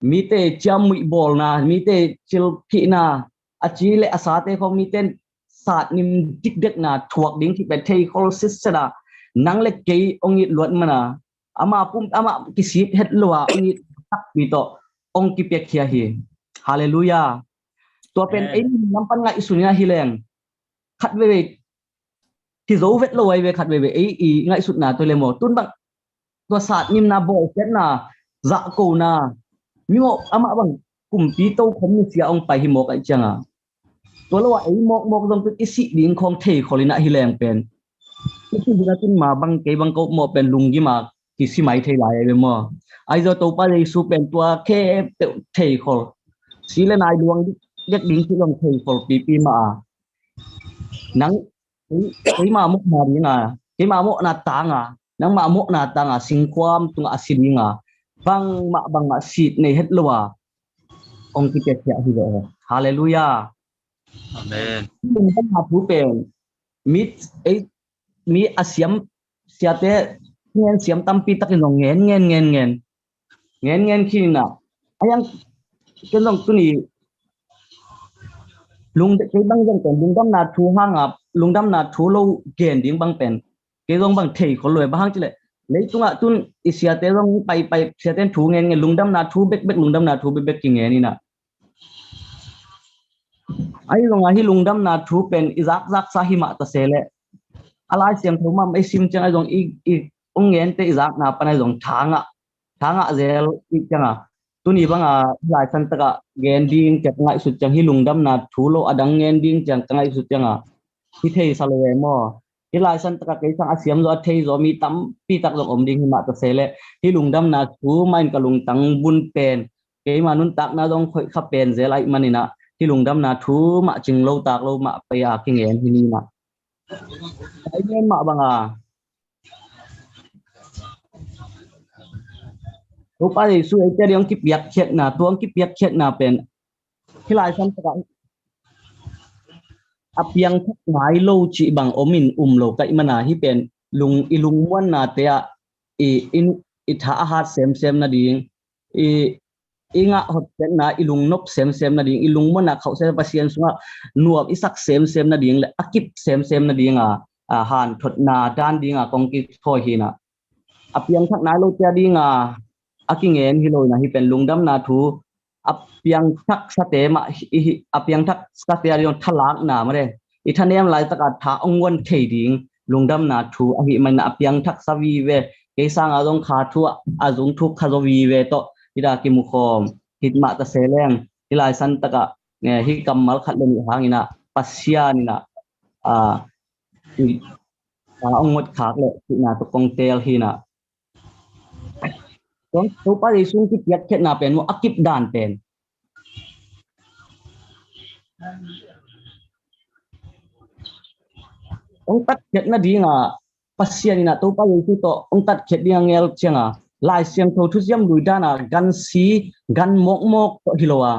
mite ciamnuih bawlna, mite cilphihna, a ci le a sate khawng mite satnim dikdekna thuak ding kipen theikhol sitset a, nang le kei hong it luat mana, ama pum, ama kisik het lo a hong it takpi tawh hong kipiakhia hi. Halleluiah. Tua pen ei lam pan ngaihsun in ah hi leng, khat veivei hi zo vet lo ahi ve, khat veivei ei i ngaihsutna tawh le maw. Tun bang tua satnimna, bawlsiatna, zahkona, mimawh amah bang kumpi tokhom nusia hong pai hi mawk ahih cianga, tua lo a ei mawkmawk zong tun i sih ding khawng theikhol in ah hi leng pen, i sih ding a tun ma bang kei bang ko mawh pen lunggim a kisi mai thei lai ahi ve maw. Ahi zong Topa Jesu pen tua khempeuh theikhol, si le nai luang dek ding si zong theikhol pipi mah a, nang, keima mawhna dinga, keima mawhna tanga, nangmah mawhna tanga singkhuam tungah a si dinga, bangmah bangmah sit nei het lo a hong kipiakhia hi ve. Halleluiah. Amen. Lungdamna thu pen mi, ei, mi a siam, siate ngen siam tampi takin zong ngen ngen ngen ngen ngen ngen khin in ah, a hiang ken zong tuni lung, kei bang zong pen lungdamna thu hanga, lungdamna thu lo gen ding bang pen kei zong bang theikhol lo e. Bang hang cih leh leitungah tun i siate zong paipai, siate thu ngen ngen, lungdamna thu bekbek, lungdamna thu bekbek kingen in ah, ahi zongah hih lungdamna thu pen i zakzaksa hi mah ta se leh, a Lai Siangtho mah i sim ciang ahi zong i, i hong ngente i zakna pan ahi zong thangah, thangah zel i cianga, tuni banga hih Lai Santakah gen ding ciang ka ngaihsut ciang, hih lungdamna thu lo a dang ngen ding ciang ka ngaihsut cianga, hi thei sa lo e maw. Hih Lai Santakah kei sang a siam zaw, a thei zaw mi tampi tak zong om ding hi mah ta se leh, hih lungdamna thu mah in ka lungtang bun pen, keima nuntakna zong khoih kha pen zel ahih manin ah, hih lungdamna thu mah cing lo tak lo mah pai a kingen hi ni in ah. Ka i gen mah banga Topa Jesu eite ding hong kipiakkhiatna, tua hong kipiakkhiatna pen hih Lai Santakah a piangthak nai lo cih bang om in um lo ka hih mana, hih pen lung, i lungmuanna te ah i, i, i tha a hat semsem nading, i, i ngah hotkhiatna i lungnop semsem nading, i lungmuanna khauh sem, Pasian sungah nuam i sak semsem nading le a kip semsem nading a, a hanthotna dan ding a kong kithawi hi na. A piangthak nai lo te a ding a, a kingen hi lo hi na, hih pen lungdamna thu, a piangthak sate mah hi, hi, a piangthak sate a ding thalakna mah le, i thanem laitak a tha hong guan thei ding lungdamna thu ahih manin a piangthak sa vive. Kei sang a zong kha thu a zung thuk kha zaw vive tawh hi da kimukhawm hih mah ta se leng, hih lai san tak ah, eh, hih kammal khat le nih hang in a, Pasian in a, ah, i, ah, hong ngot khak le cihna tawh kong teel hi na. Tua Topa Jesu hong kipiakkhiatna pen maw, a kip dan pen hong tatkhiat nading a, Pasian in a Topa Jesu tawh hong tatkhiat ding a ngel ciang a, Lai Siangtho thuciam lui dan a, gan si, gan mawkmawk tawh hi lo a,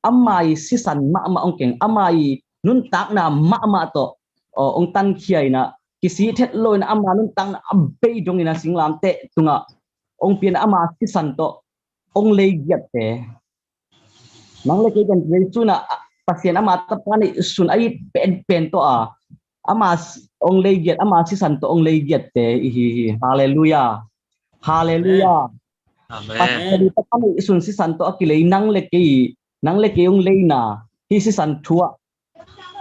ama i sisan mahmah hong keng, ama i nuntakna mahmah tawh, aw, hong tankhia in a, kisih thet lo in a, ama nuntakna a bei dong in a, singlamteh tungah hong pia in a, ama sisan tawh hong lei giatte. Nang le kei pen Jesu in a, Pasian ama Tapa neihsun a it penpen tawh a, ama s-, hong lei giat, ama sisan tawh hong lei giatte i hi hi. Halleluiah. Halleluiah. Amen. Pasian i Tapa neihsun sisan tawh a kilei nang le kei, nang le kei hong leina, hih sisan thu ah,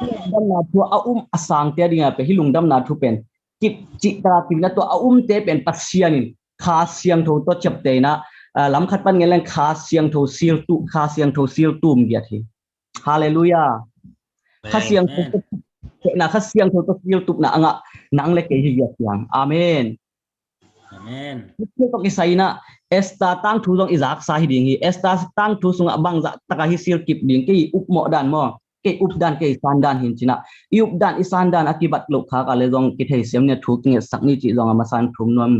hih lungdamna thu ah a um a sangte a ding a pen, hih lungdamna thu pen kip cih tak a kip in a, tua a umte pen Pasian in Kha Siangtho tawh ciapteh in a, ah, lam khat pan ngen leng Kha Siangtho sil tu, Kha Siangtho sil tum giat hi. Halleluiah. Kha Siangtho tawh, na Kha Siangtho tawh sil tupna a ngah nang le kei hi giat hiam? Amen. Amen. Hih thil tawh kisai in a, Esther tangthu zong i zaksa hi ding hi. Esther tangthu sungah bangzah tak a hih sil kip ding, kei upmawh dan maw, kei updan, kei sandan hi in ci in a, i updan i sandan a kibat loh khak a le zong kithei siam ni, thu kingetsak ni cih zong a masa in thum nuam.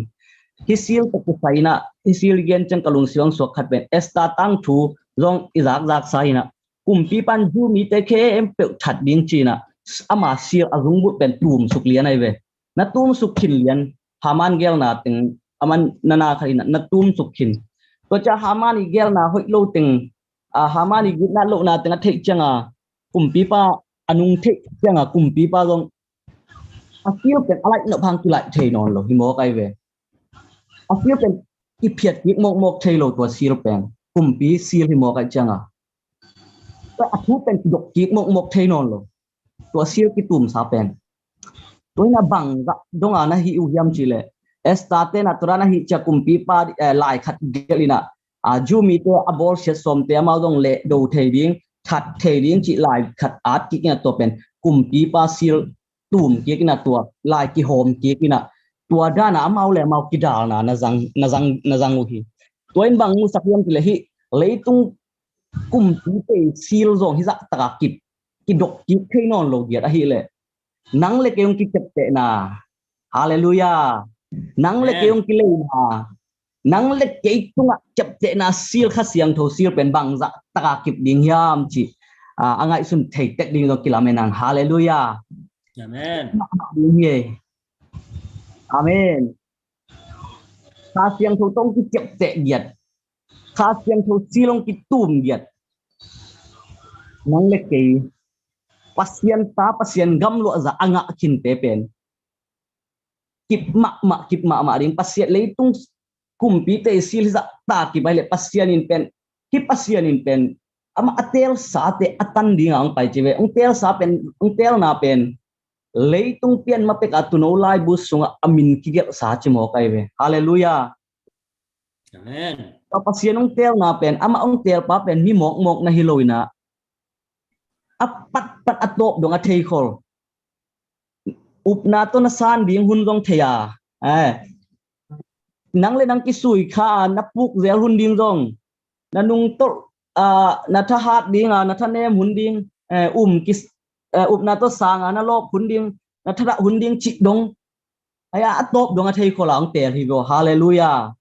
Hih sil tawh kisai in a, hih sil gen ciang ka lungsim hong suak khat pen, Esther tangthu zong i zakzaksa hi in a, kumpipa'n Jew mite khempeuh that ding ci in a, ama sil a zungbulh pen tumsuk lian ahi ve. Na tumsuk khin lian, Haman geelna teng, aman na na khat in a, na tumsuk khin. Tua ciang Haman i geelna hoih lo teng, a, Haman i gitna lohna teng a theih ciang a, kumpipa a nung theih ciang a, kumpipa zong a sil pen a laih nop hang kilaih thei nawn lo hi mawk ahi ve. A sil pen i phiat kik mawkmawk thei lo, tua sil pen kumpi sil hi mawk ahi ciang a, a thu pen kidok kik mawkmawk thei nawn lo, tua sil kitumsa pen. Tua hi in a bangzah dong a na hih uh hiam cih leh, Esther te in a tua dan a hih ciang kumpipa, eh, lai khat gelh in a, a, Jew mite a bawlsiat sawmte amau zong lehdo thei ding, that thei ding cih lai khat at kik in a, tua pen kumpipa sil tum kik in a, tua lai kihawm kik in a, tua dan a amau le amau kidalna na zang, na zang, na zang uh hi. Tua in bang musak hiam cih leh, hih leitung kumpite sil zong hih zah tak a kip, kidok kik thei nawn lo giat ahih leh, nang le kei hong kiciaptehna, halleluiah, nang le kei hong kileina, nang le kei tungah ciaptehna sil, Kha Siangtho sil pen bangzah tak a kip ding hiam cih, a, a ngaihsun thei tek ding zong kilamen ang. Halleluiah. Amen. Amen. Kha Siangtho tawh hong kiciapteh giat, Kha Siangtho sil hong kitum giat, nang le kei Pasian ta, Pasian gamluahza a ngah khinte pen kip mahmah, kip mahmah ding. Pasian, leitung kumpite sil hih zah tak kip ahih leh Pasian in pen, hih Pasian in pen amah a teelsate a tan ding a hong pai ci ve. Hong teelsa pen, hong teelna pen leitung pian ma pek a tuuno laibu sungah a min kigelhsa ci mawk ahi ve. Halleluiah. Amen. Tua Pasian hong teelna pen, amah hong teelpa pen mi mawkmawk na hi lo in a, a patpat a tawp dong a theikhol, upna tawh na san ding hun zong thei a, eh, nang le nang kisui kha a na puk zel hun ding zong, na nungtolh, ah, na thahat ding a, na thanem hun ding, eh, um kis, eh, upna tawh sang a na lawp hun ding, na thadah hun ding cih dong, ai a, a tawp dong a theikhol a hong teel hi ve aw. Halleluiah.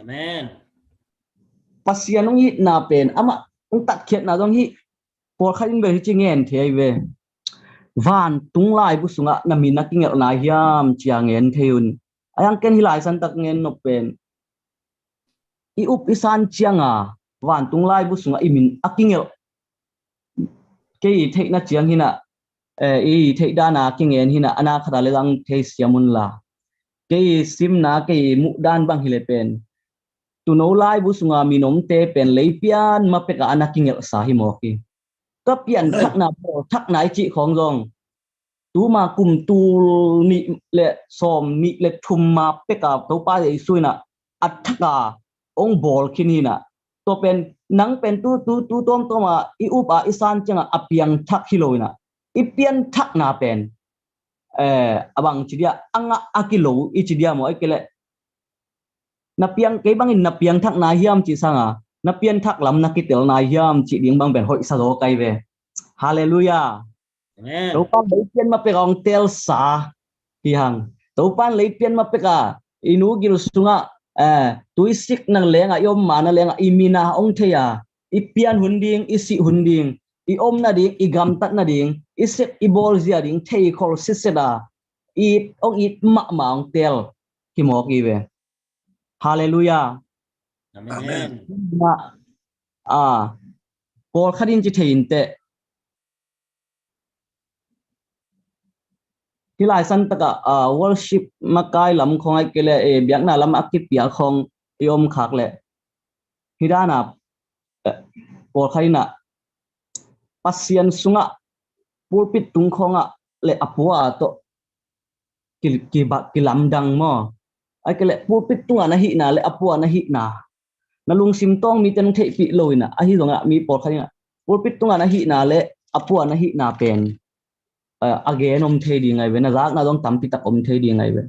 Amen. Pasian hong itna pen, amah hong tatkhiatna zong hih, pawlkhat in bel hih ci ngen thei ahi ve. Vantung laibu sungah na min a kingelh nai hiam ci-a ngen thei un. A hiang ken hih lai santak ngen nop pen, i up i san cianga vantung laibu sungah i min a kingelh, kei i theihna ciang hinah, eh, i theih dana kingen hinah, a na khata le zang thei siam unla, kei i simna, kei i muhdan bang hile pen, tuuno laibu sunga min omte pen leipian ma peka a na kingelhsa hi mawk hi. Tua pianthakna, bawlthakna i cih khawng zong tuma kum tul nih le sawm nih le thum ma peka Topa Jesu inah a thaka ong bawl khin hinah. Tua pen nang pen tu tu tu tawmtawma i upa i san cianga a piangthak hi lo inah, i pianthakna pen, eh, a bang ci dia, a ngah a kilo i ci dia maw, ai kei leh na piang, kei bangin na piangthak nai hiam cih sanga na pianthak lam na kitel nai hiam cih ding bang pen hoihsa zaw kai ve. Halleluiah. Amen. Topa leipian ma peka ong telsa hi hang. Topa leipian ma peka i nu gil sungah, eh, tuisik na lenga, i om ma na lenga, i mina ong thei a, i pian hun ding, i sih hun ding, i om nading, i gamtat nading, i sep i bawl zia ding thei khol sitset a, it ong it mahmah ong tel hi mawk hi ve. Halleluiah. Amen. Ah, pawlkhat in ci thei inteh. Hih lai santakah, ah, worship makai lam khawng ai kei leh, eh, biakna lam a kipia khawng i om khak leh, hih dana, eh, pawlkhat inah Pasian sungah pulpit tung khawngah le a pua a tawh ki, ki, kilamdang maw? Ai kei leh pulpit tungah na hihna le a pua na hihna, na lungsim tawng mite nong theihpih lo inah, ahi zongah mi pawlkhat inah pulpit tungah na hihna le a pua na hihna pen, eh, a gen om thei ding ai ve, na zakna zong tampitak om thei ding ai ve.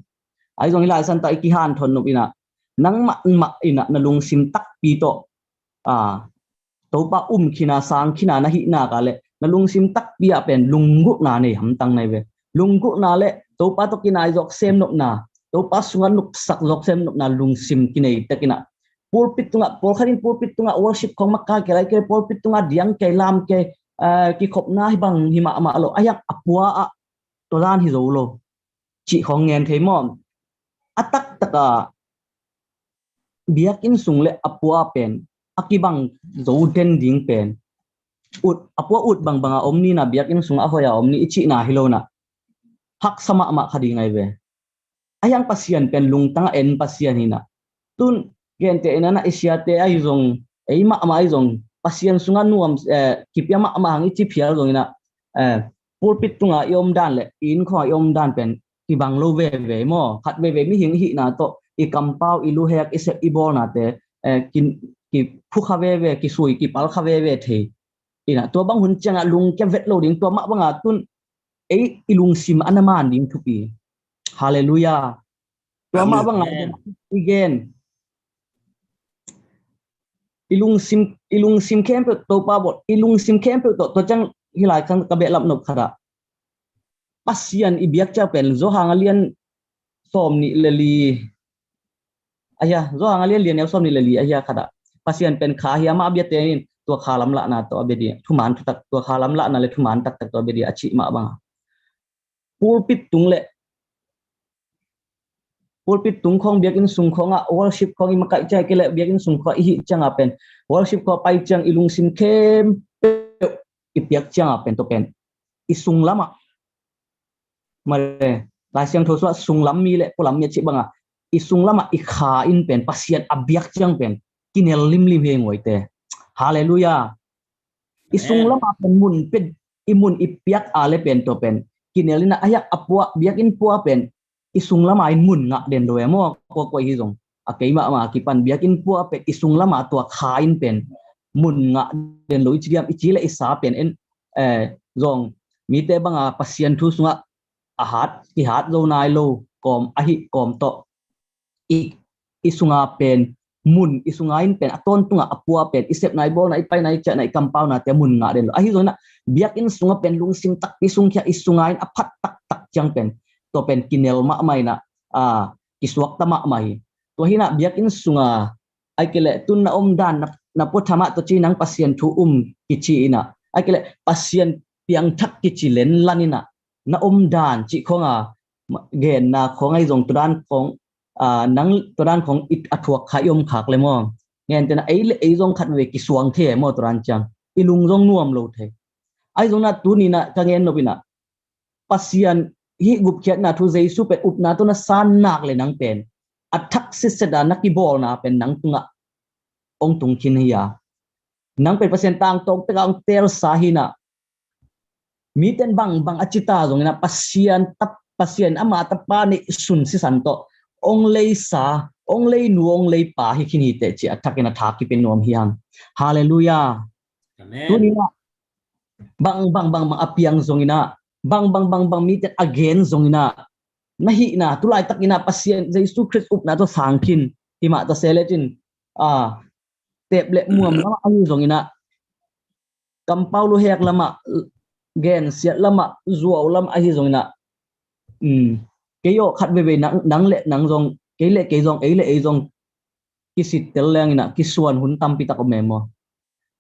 Ahi zong hih lai santak i kihanthawn nop inah, nangmah mah inah na lungsim takpi tawh, ah, Topa um khina, sang khina na hihna ka le na lungsim takpi ah pen lunggulhna nei hamtang nai ve. Lunggulhna le Topa tawh kinai zawk sem nopna, Topa sungah nuksak zawk sem nopna lungsim kinei tek inah, pulpit tungah, pawlkhat in pulpit tungah worship khawng makai kei lai kei, pulpit tungah diang kei, lam kei, eh, kikhopna hi bang hi mahmah lo, a hiang a pua ah tua dan hi zo lo cih khawng ngen thei maw? A taktakah biakinn sung le a pua pen a kibang zo den ding pen, ut, a pua ut bangbanga om ni inah, biakinn sung a hoiha om ni i cihna hi lo inah, haksa mahmah kha ding ai ve. A hiang Pasian pen lungtang a en Pasian hinah. Tun gente inah, i siate ahi zong, ei mahmah ahi zong, Pasian sungah nuam, eh, kipia mahmah hang i ci phial zong inah, eh, pulpit tungah i omdan le i innkhawngah i omdan pen kibang lo veve maw? Khat veve mihing i hihna tawh i kampau, i luhek, i sep, i bawlnate, eh, ki, kiphukha veve, kisui, kipalkha veve thei inah, tua bang hun ciangah lungkia vet lo ding, tua mah banga tun ei i lungsim a na man ding thupi. Halleluiah. Tua mah banga i gen, i lungsim, i lungsim khempeuh Topa bawl, i lungsim khempeuh tawh, tua ciang hih lai khan ka behlap nop khat ah, Pasian i biak ciang pen Johan a lian sawm nih le li, a hia, Johan a lian li a neu sawm nih le li a hia khat ah, Pasian pen kha hi a, amah a biate in tua kha lamlahna tawh a bia ding, thuman thutak, tua kha lamlahna le thuman taktak tawh a bia ding a cih mah banga, pulpit tung le, pulpit tung khawng, biakinn sung khawngah worship khawng i makaih ciang, kei le biakinn sung khawng i hih cianga pen, worship khawng pai ciang i lungsim khempeuh i piak cianga pen, tua pen i sung lamah, male, Lai Siangtho sungah sung lam mi le pua lam mi a cih banga, i sung lamah i kha in pen, Pasian a biak ciang pen kinel limlim hi nguaite. Halleluiah. I sung lamah pen mun pen, i mun i piak a le pen, tua pen kinel inah, a hiang a pua, biakinn pua pen i sung lamah in mun ngah den lo e maw? Kuakua hi zong, a keimah mah kipan biakinn pua pen i sung lamah tua kha in pen mun ngah den lo i ci diam, i ci le i sa pen en, eh, zong mite banga Pasian thu sungah a hat, kihat zo nai lo kawm, ahi kawm tawh i, i sunga pen mun, i sunga in pen a tawntunga a pua pen i sepna, i bawlna, i paina, i ciahna, i kampaunate mun ngah den lo. Ahi zongin ah biakinn sunga pen lungsim takpi sungkhia i sunga in a phat taktak ciang pen tua pen kinel mahmah in ah, a, kisuakta mahmah hi. Tua hi in ah biakinn sunga ai kei leh tun na omdan na, na puatham ah tua ci nang Pasian thu um kici in ah, ai kei leh Pasian piangthak kici lenlan in ah, na om dan cih khong a, genna khong ahi zong tua dan khong, a, nang tua dan khong i, a thuak kha i om khak le maw. Ngen tena ei le ei zong khat veve kisuang thei e maw tua dan ciang. I lung zong nuam lo thei. Ahi zong na tuni na ka ngen nop ina Pasian hih gupkhiatna thu Jesu pen upna tawh na san nak le nang pen a thak sitset a na kibawlna pen nang tungah ong tung khin hi a. Nang pen Pasian tangtawng teka ong telsa hi na. Miten bangbang a cita zong ina Pasian tap Pasian ama tapa nih sun sisan tawh ong leisa, ong leinu, ong leipa hi khin hi teh ci a thakin a thak kipe nuam hi hang. Halleluiah. Amen. Tuni na bang bang bang bang a piang zong ina, bang bang bang bang mite a gen zong ina, na hihna tulaitak ina Pasian Jesu Khrist upna tawh sang khin himah ta seletin, a, tep le muam lamah ahi zong ina, kampau luhek lamah, gensiat lamah, zuau lamah ahi zong ina, um, kei aw khat veve nang, nang le nang zong, kei le kei zong, ei le ei zong kisittel leng ina kisuan hun tampi tak om e maw.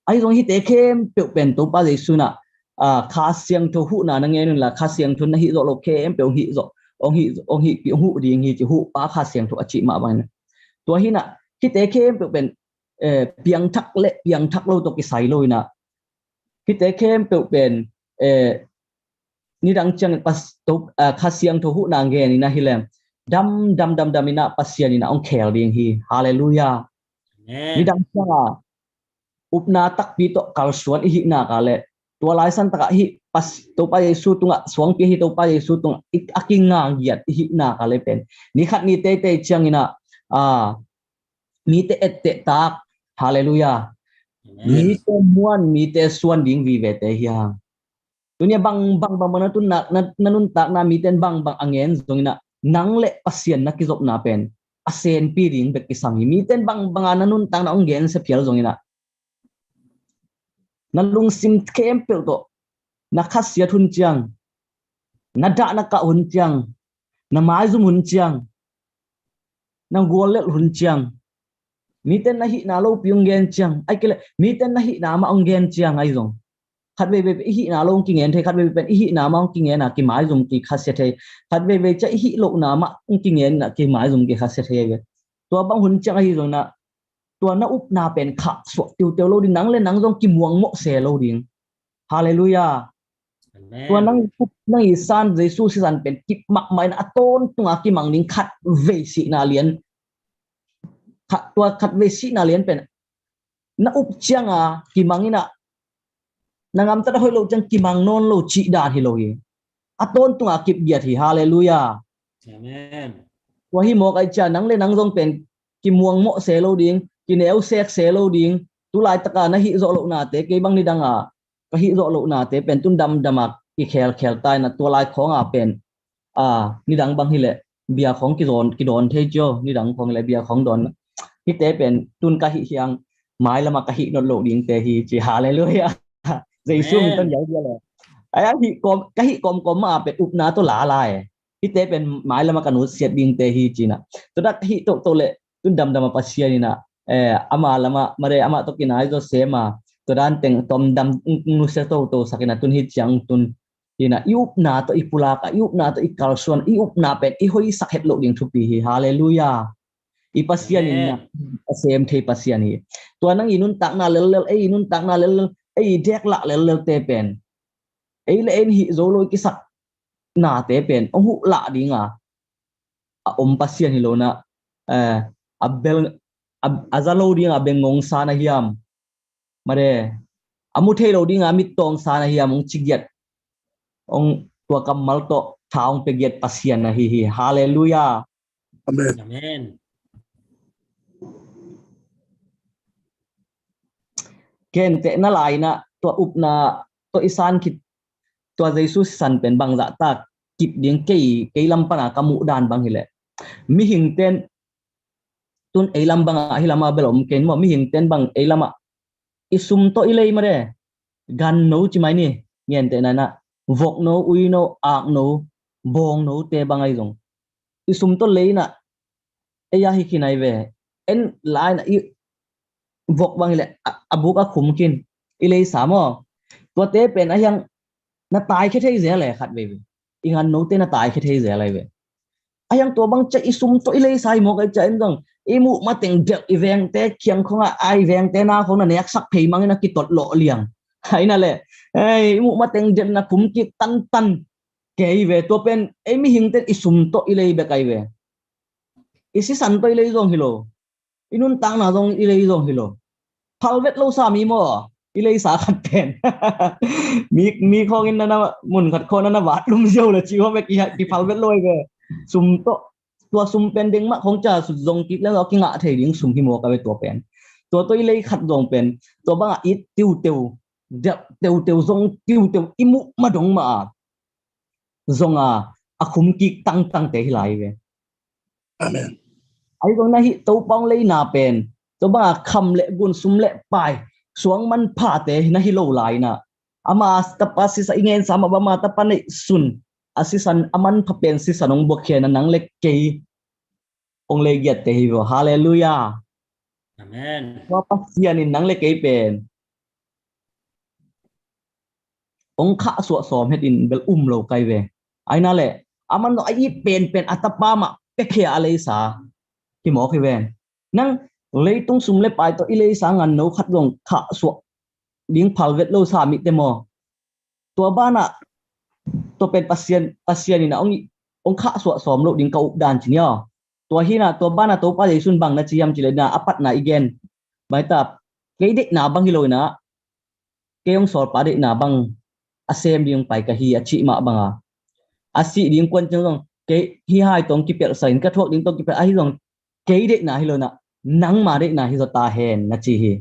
Ahi zong hite khempeuh pen Topa Jesu na, a, Kha Siangtho huhna na ngen unla, Kha Siangtho na hih zawh loh khempeuh hong hih zawh, hong hih, hong hih, hong huh ding hi ci, huhpa Kha Siangtho a cih mah bangin. Tua hi na, hite khempeuh pen, eh, piangthak le piangthak lo tawh kisai lo ina. Hite khempeuh pen, eh, nidang ciang pas, to, ah, Kha Siangtho huhna ngen ina hileng dam, dam, dam, dam ina Pasian ina ong khel ding hi. Halleluiah. Amen. Nidang ciang a upna takpi tawh kalsuan i hihna ka le tua laisan takah hih pas, Topa Jesu tungah suangpi hi Topa Jesu tungah i, a kinga giat i hihna ka le pen ni khat ni teitei ciang ina, a, mite etteh tak. Halleluiah. Amen. Mite muan, mite suan ding vivete hi hang. Tunia bang, bang, bang, bang na tun na, na, na nuntakna miten bang, bang a ngen zong ina, nang le Pasian na kizopna pen a senpi ding bek kisam hi. Miten bang, bang a na nuntakna ong gen sephial zong ina, na lungsim khempeuh tawh, na khasiat hun ciang, na dah na kah hun ciang, na maizum hun ciang, na guallelh hun ciang, miten na hihna lopi ong gen ciang, ai kei le, miten na hihna mah ong gen ciang ahi zong. Khat veve i hihna lo ong kingen thei, khat veve pen i hihna mah ong kingen a kimaizum kikhasia thei. Khat veve cia i hih lohna mah ong kingen a kimaizum kikhasia thei ahi ve. Tua bang hun ciang ahi zong na, tua na upna pen khah suak tiuteu lo ding, nang le nang zong kimuangmawh se lo ding. Halleluiah. Amen. Tua nang, nang i san Jesu sisan pen kip mahmah in a tawntunga kimang ding khat vei sihna lian. Khat, tua khat vei sihna lian pen na up cianga kimang ina, na ngamtat a hoih lo ciang kimang nawn lo cih dan hi lo hi. A tawntunga kip giat hi. Halleluiah. Amen. Tua hi mawk ai cia nang le nang zong pen kimuangmawh se lo ding, kineu sek se lo ding, tulaitaka na hih zawh lohnate, kei bang nidanga ka hih zawh lohnate pen tun damdama kikhelkhel ta ina tua lai khawnga pen, a, nidang bang hileh bia khawng kidawn, kidawn thei cio, nidang khawng hileh bia khawng dawn. Hite pen tun ka hih hiang mailama ka hih nop loh dingte hi ci. Halleluiah. Jesu min tawh nial dia le. Ai, a hih kawm, ka hih kawmkawm mah a pen upna tawh lala e. Hite pen mailama ka nutsiat dingte hi cina. Tua dak hih tohtoh le tun damdama Pasian ina, eh, ama lama mare ama tawh kinai zaw sema. Tua dan teng tomdam nusia toto sakina tun hi ciang tun ina i upna tawh i pulaka, i upna tawh i kalsuan, i upna pen i hoisak het loh ding thupi hi. Halleluiah. I Pasian ina a sem thei Pasian hi. Tua nang i nuntakna lellel, ei i nuntakna lellel, ei i deklah lellelte pen ei le ei hih zo lo i kisak nate pen ong huh lah dinga a om Pasian hi lo na, eh, a bel, a, a za lo dinga bengngong sa na hiam, mare, a mu thei lo dinga mittawng sa na hiam ong cigiat, ong tua kammal tawh tha ong pegiat Pasian na hi hi. Halleluiah. Amen. Amen. Kente na laina tua upna tua i san khit tua Jesu san pen bangzah tak kip ding kei, kei lam pana ka muh dan bang hileh. Mihing ten tun ei lam banga hi lama bel om kein maw, mihing ten bang ei lama i sum tawh i lei mare. Ganno ci mai ni, ngente nana. Vokno, uino, akno, bawngno te bang ai zong i sum tawh leina ei a hi khin ai ve. En laina i vok bang hileh a, a buk a khum khin i leisa maw. Tuate pen a hiang na tai khe thei zel e khat veve. ngan note na taikhia thei zel lai ve. A hiang tua bang ciah i sum tawh i leisa hi mawk ai ciah in zong i muh mateng delh i vengte kiang khongah ai vengte na khong na neksak phei mangin a kitot lawh liang. Aina le, ei, i muh mateng delh na khum kik tantan kei ve. Tua pen ei mihingten i sum tawh i lei bek ai ve. I sisan tawh i lei zong hi lo, i nuntakna zong i lei zong hi lo. Phalvet lo sa mi maw, i leisa khat pen mi, mi khawngin na na mun khat khaw na na vat lum ziau le ci khawng bek i phalvet lo ai ve. Sum tawh, tua sum pen deng mah khawng ca sut zong kik le lo kingah thei ding sum hi mawk a ve tua pen. Tua tawh i lei khat zong pen tua bangah it tiuteu, delh teuteu, zong tiuteu i muh madong mah a zonga a khum kik tangtangte hi lai ve. Amen. Ai zong na hih Topa hong leina pen tua banga kham le gun, sum le pai, suang manphate na hi lo lai na, ama tapa sisa i ngensa mah bang ama tapa neih sun a sisan a manpha pen sisan hong buakhia na nang le kei hong lei giatte hi vo. Halleluiah. Amen. Tua Pasian in nang le kei pen hong khahsuah sawm het in bel um lo kai ve. Aina le, aman a it penpen a tapa mah piakhia a leisa hi mawk hi ven. Nang leitung sum le pai tawh i leisa ngan no khat zong khahsuah ding phalvet lo sa mite maw? Tua banah tua pen Pasian, Pasian in a hong, hong khahsuah sawm lo ding ka updan ci nia. Tua hinah tua banah Topa Jesu in bang na ci hiam ci le na a patna i gen. Baita, kei deihna bang hi lo inah, kei hong sawlpa deihna bang a sem ding pai ka hi a cih mah banga, a sih ding kuan ciang zong kei hi hai tawng kipelh sain ka thuak ding tawng kipelh ahi zong kei deihna hi lo inah nangma deihna hi zaw ta hen na ci hi.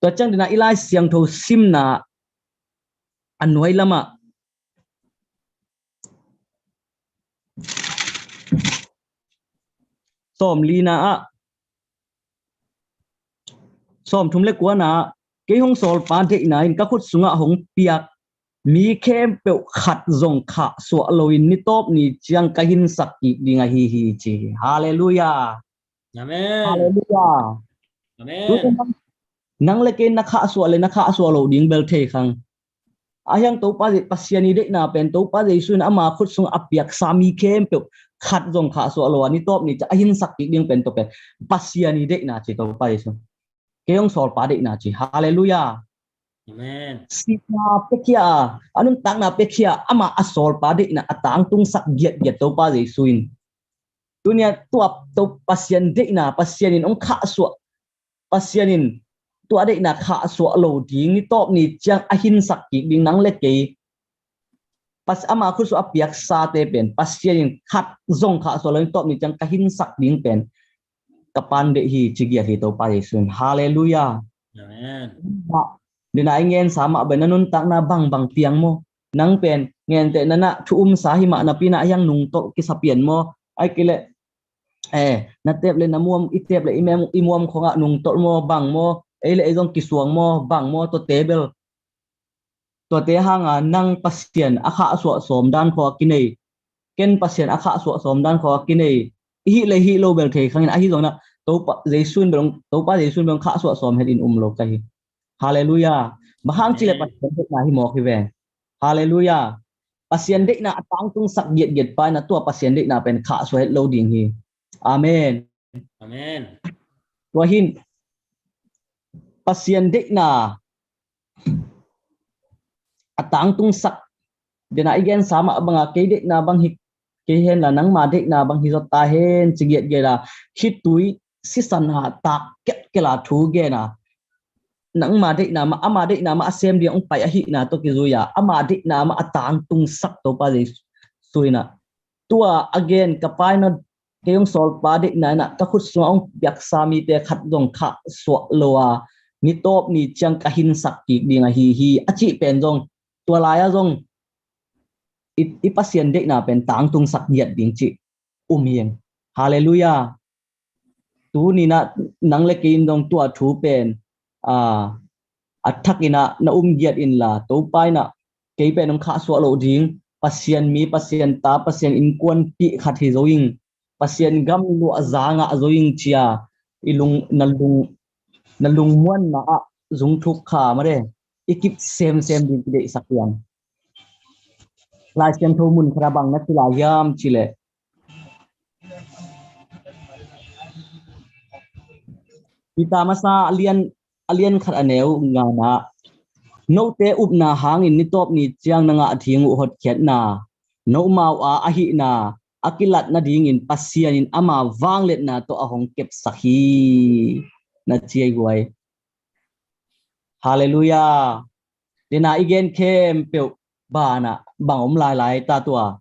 Tua ciang dinah i Lai Siangtho simna a nuai lamah sawm lina ah, sawm thum le kuana ah, kei hong sawlpa deihna in ka khut sungah hong piak mi khempeuh khat zong khahsuah loin ni tawp ni ciang ka hinsak kik ding ahi hi ci hi. Halleluiah. Amen. Halleluiah. Amen. Nang le kei na khahsuah le na khahsuah lo ding bel thei khang. A hiang Topa Je-, Pasian i deihna pen Topa Jesu in ama khut sung a piaksa mi khempeuh khat zong khahsuah lo a ni tawp ni ciang a hinsak kik ding pen tua pen Pasian i deihna ci Topa Jesu. Kei hong sawlpa deihna ci. Halleluiah. Amen. Sihna piakhia a, a nuntakna piakhia ama a sawlpa deihna a tangtungsak giatgiat Topa Jesu in. Tunia tua to Pasian deihna, Pasian in hong khahsuah, Pasian in tua deihna khahsuah lo ding ni tawp ni ciang a hinsak kik ding nang le kei. Pas ama khut sung a piaksate pen Pasian in khat zong khahsuah lo ni tawp ni ciang ka hinsak ding pen ka pan deih hi ci giat hi Topa Jesu in. Halleluiah. Amen. Dina i ngensa mah bel na nuntakna bangbang piang maw? Nang pen ngenteh na na thu umsa hi mah napi na a hiang nungtolh kisa pian maw? Ai kile, eh, na tep le na muam, i tep le i mem, i muam khongah nungtolh maw, bang maw? Ei le ei zong kisuang maw, bang maw? Tuate bel, tuate hanga nang Pasian a khahsuah sawm dan khawng a kinei, ken Pasian a khahsuah sawm dan khawng a kinei i hih le hih lo bel thei khangin ahi zongin ah Topa Jesu in bel, Topa Jesu in bel khahsuah sawm het in um lo ka hi. Halleluiah. Bang hang cih le Pasian deihna hi mawk hi ve. Halleluiah. Pasian deihna a tangtungsak giatgiat pa in a tua Pasian deihna pen khahsuah het lo ding hi. Amen. Amen. Tua hin Pasian deihna a tangtungsak, dena i gensa mah banga kei deihna bang hi kei henla nangma deihna bang hi zaw ta hen ci giatgiat a, khitui sisan ha tak kelhkelh a thu gen a, nangma deihna mah, ama deihna mah a sem ding hong pai ahihna tawh kizui a, ama deihna mah a tangtungsak Topa Jesu in ah tua a gen ka Pa in ah kei hong sawlpa deihna in ah ka khut sungah hong piaksa mite khat zong khahsuah lo a, ni tawp ni ciang ka hinsak kik ding ahi hi a cih pen zong tua lai-ah zong i, i Pasian deihna pen tangtungsak giat ding cih um hi. Halleluiah. Tuni in ah nang le kei in zong tua thu pen a, a thak in ah na um giat inla, Topa in ah kei pen hong khahsuah lo ding, Pasian mi, Pasian ta, Pasian innkuanpih khat hi zo ing, Pasian gam luahza ngah zo ing ci a i lung, na lung, na lungmuanna ah zung thuk kha mah de, i kip semsem ding kideihsak piang. Lai Siangtho mun khat ah bang na ci lai hiam cih leh, Peter masa a lian, a lian khat a neu ngana, note upna hangin nitawp ni ciang na ngah ding uh hotkhiatna, nomau a ahihna a kilat nadingin Pasian in ama vangliatna tawh a hong kepsak hi, na ci ahi guai. Halleluiah. Dena i gen khempeuh banah bang om lailai ta tua.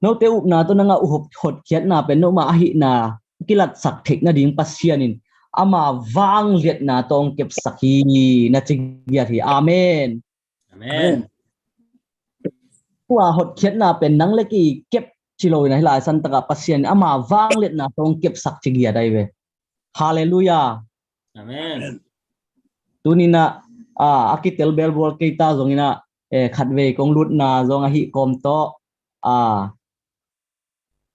Note upna tawh na ngah uh hotkhiatna pen noma ahihna kilatsak theih nading Pasian in ama vangliatna tawh hong kepsak hi, na ci giat hi. Amen. Amen. Tua hotkhiatna pen nang le kei kep ci lo in ah, hih lai santakah Pasian in ama vangliatna tawh hong kepsak ci giat ahi ve. Halleluiah. Amen. Tuninah a, a kitel belbual kei ta zonginah, eh, khatvei kong lutna zong ahi kawm tawh a,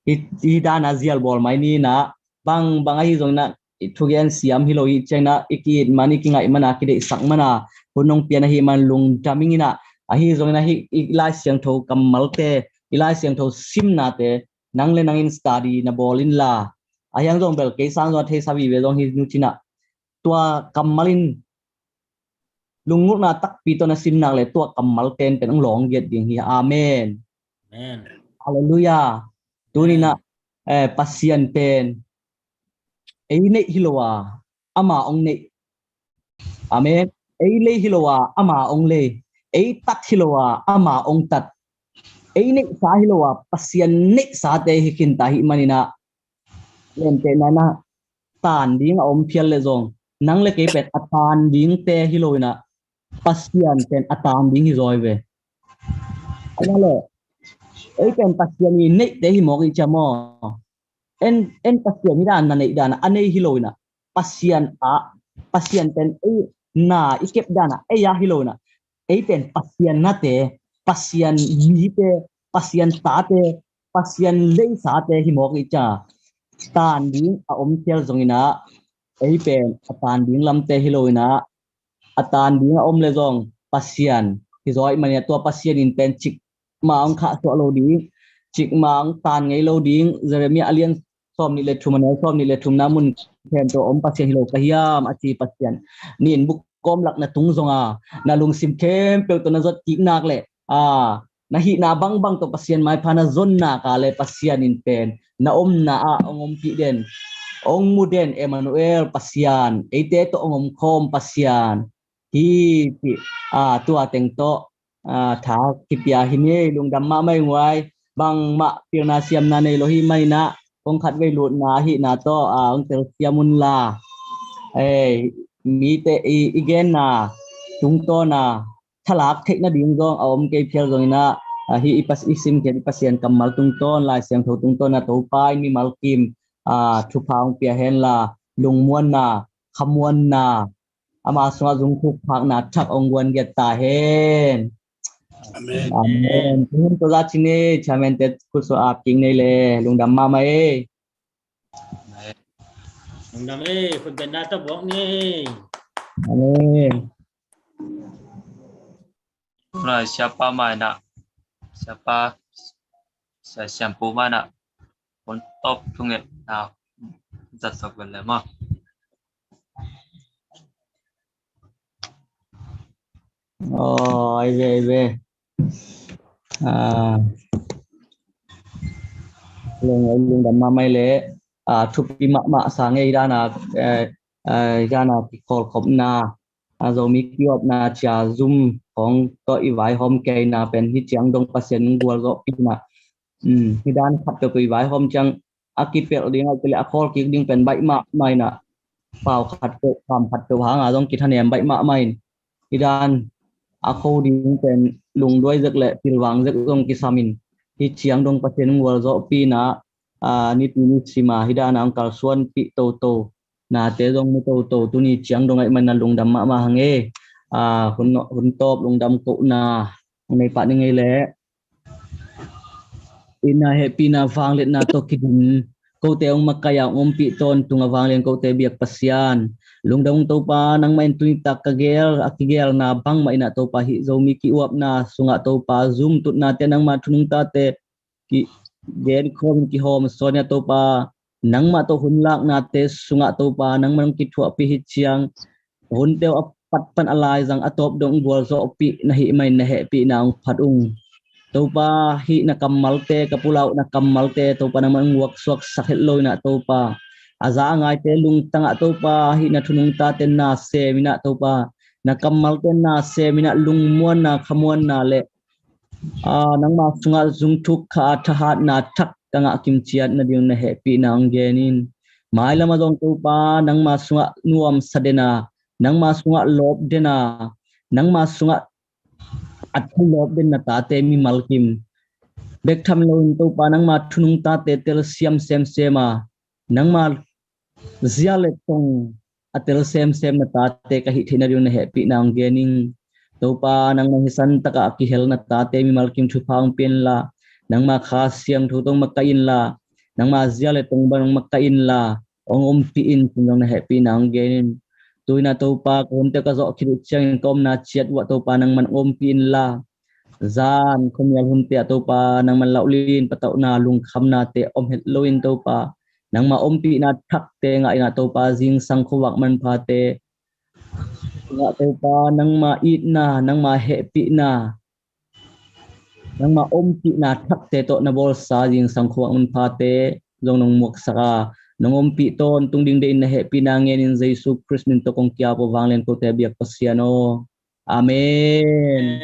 i, i dana zialbawl mai ninah, bang bang ahi zonginah, i thugen siam hi lo i cianginah, i ki-it man, i kingaih mana, kideihsak mana hun hong pian ahi man lungdam inginah, ahi zonginah hih i Lai Siangtho kammalte, i Lai Siangtho simnate nang le nangin study na bawl inla, ahiang zong bel kei sang zong a theisa vive zong hi nucinah, tua kammal in lungnulhna takpi tawh na simnak le tua kammal pen pen hong lawng giat ding hi. Amen. Amen. Halleluiah. Tuninah, eh, Pasian pen ei neih hi lo a, ama hong neih. Amen. Ei lei hi lo a, ama hong lei. Ei tat hi lo a, ama hong tat. Ei neihsa hi lo a, Pasian neihsate hi khinta hi maninah, lenteh nanah tan ding a om phial le zong, nang le kei pen a tan dingte hi lo inah, Pasian pen a tan ding hi zaw hi ve. Ahi le, ei pen Pasian i neihte hi mawk i cia maw? En, en Pasian hi dan na neih dan a nei hi lo inah, Pasian a, Pasian pen ei na i kep dan a ei a hi lo inah, ei pen Pasian nate, Pasian mite, Pasian tate, Pasian leisate hi mawk i cia. Tan ding a om phial zonginah, ei pen a tan ding lamte hi lo inah, a tan ding a om le zong Pasian hi zaw i maninah, tua Pasian in pen cikmah hong khahsuah lo ding, cikmah hong tan ngei lo ding. Jeremiah a lian sawm nih le thum a neu sawm nih le thumna mun khempeuh a om Pasian hi lo ka hiam a ci Pasian. Nin buk kawmlak na tung zonga, na lungsim khempeuh tawh na zot kik nak le, a, na hihna bangbang tawh Pasian maipha na zon nak a le Pasian in pen na omna ah hong ompih den, hong mu den, Emmanuel Pasian, eite tawh hong omkhawm Pasian hi cih, a, tua teng tawh, a, tha kipia hi ni. Lungdam mahmah ing guai. Bangmah pilna siamna nei lo hi maninah, kong khatvei lutna ahihna tawh, a, hong telsiam unla, ei, mite i, i genna tungtawna thalak theih nading zong a om kei phial zonginah, a, hih i Pas-, i simkhiat i Pasian kammal tungtawn, Lai Siangtho tungtawn a Topa in mimal kim, a, thupha hong pia henla, lungmuanna, khamuanna, ama sungah zungkhuk phakna thak hong guan giat ta hen. Amen. Amen. Tuhun tua za cine, chairman te khutsuah ap kik nei le, lungdam mahmah ei. Lungdam ei, khutbenna ta buak ni. Amen. Lai siapa mai na, siapa, sia-, siampu mai na, pon top thunget na, zat sok ben le ma. Oh, ai ve, ai ve. Ah. Lung, lungdam mahmah ei le. Ah, thupi mahmah sa ngei dana, eh, eh, dana kikhawlkhopna, a, Zomi kiopna cia zum khawng tawh i vaihawm keina pen hih ciang dong Pasian in gualzawhpihna. Um, hih dan khat tawh i vaihawm ciang a kipelh ding a kile a khawl kik ding pen baih mahmah inah, pau khat peuh, pam khat peuh hanga zong kithanem baih mahmah in, hih dan a kho ding pen lungduai zek le pilvang zek zong kisam in, hih ciang dong Pasian in gualzawhpihna, a, nipi nisima hih dana hong kalsuanpih toto nate zong mu toto, tuni ciang dong ahih manin lungdam mahmah hang e. A, hun, hun tawp lungdam kohna hong nei pah ning ei le. Itna hehpihna vangliatna tawh kidim, kote hong makaih a hong ompih tawntung a vanglian kote biak Pasian, Lungdam ung Topa, nangmah in tuni tak ka geel, a kigeelna bangmah in ah Topa, hih Zomi ki-uapna sungah Topa, Zoom tutnate nangma thunung tate kigenkhawm, kihawm sawn in ah Topa, nangmah tawh hun laknate sungah Topa, nangmah nong kithuahpih hi ciang, hunte uh a pat pan a laizang a tawp dong gualzawhpih na hih manin na hehpihna hong phat ung. Topa, hih na kammalte, ka pulak uh na kammalte Topa, nangmah hong vuaksuaksak het lo in ah Topa, a za a ngaite lungtang ah Topa, hih na thunung tate na sem in ah Topa, na kammalte na sem in ah lungmuanna, khamuanna le, aa, nangma sungah zungthuk kha a thahatna thak ka ngah kimciat nading na hehpihna hong gen in. Mailam ah zong Topa, nangma sungah nuamsa den a, nangma sungah lawp den a, nangma sungah a thalawp den na tate mimal kim bek tham lo in Topa, nangma thunung tate telsiam semsem a, nangma zia le tong a tel semsem na tate ka hih theih nading na hehpihna hong gen in. Topa, nangmah hih san takah a kihel na tate mimal kim thupha hong pia inla, nangma Kha Siangtho tawh hong makaih inla, nangma zia le tong bang hong makaih inla, hong ompih in, cin zong na hehpihna hong gen in. Tu in ah Topa, ka hunte ka zawh khit uh ciangin ka omna ciat uh ah Topa, nangmah hong ompih inla, zan khuamial hunte ah Topa, nangmah lauhlin patauhna lungkhamnate om het lo in Topa, nangma ompihna thakte ngah in ah Topa, zingsang khuavak manphate ngah Topa, nangma itna, nangma hehpihna, nangma ompihna thakte tawh na bawlsa zingsang khuavak manphate zong nong muaksak a, nong ompih tawntung ding deihin na hehpihna ngenin Jesu Khrist min tawh kong ki-ap uh a, vanglian kote biak Pasian aw. Amen.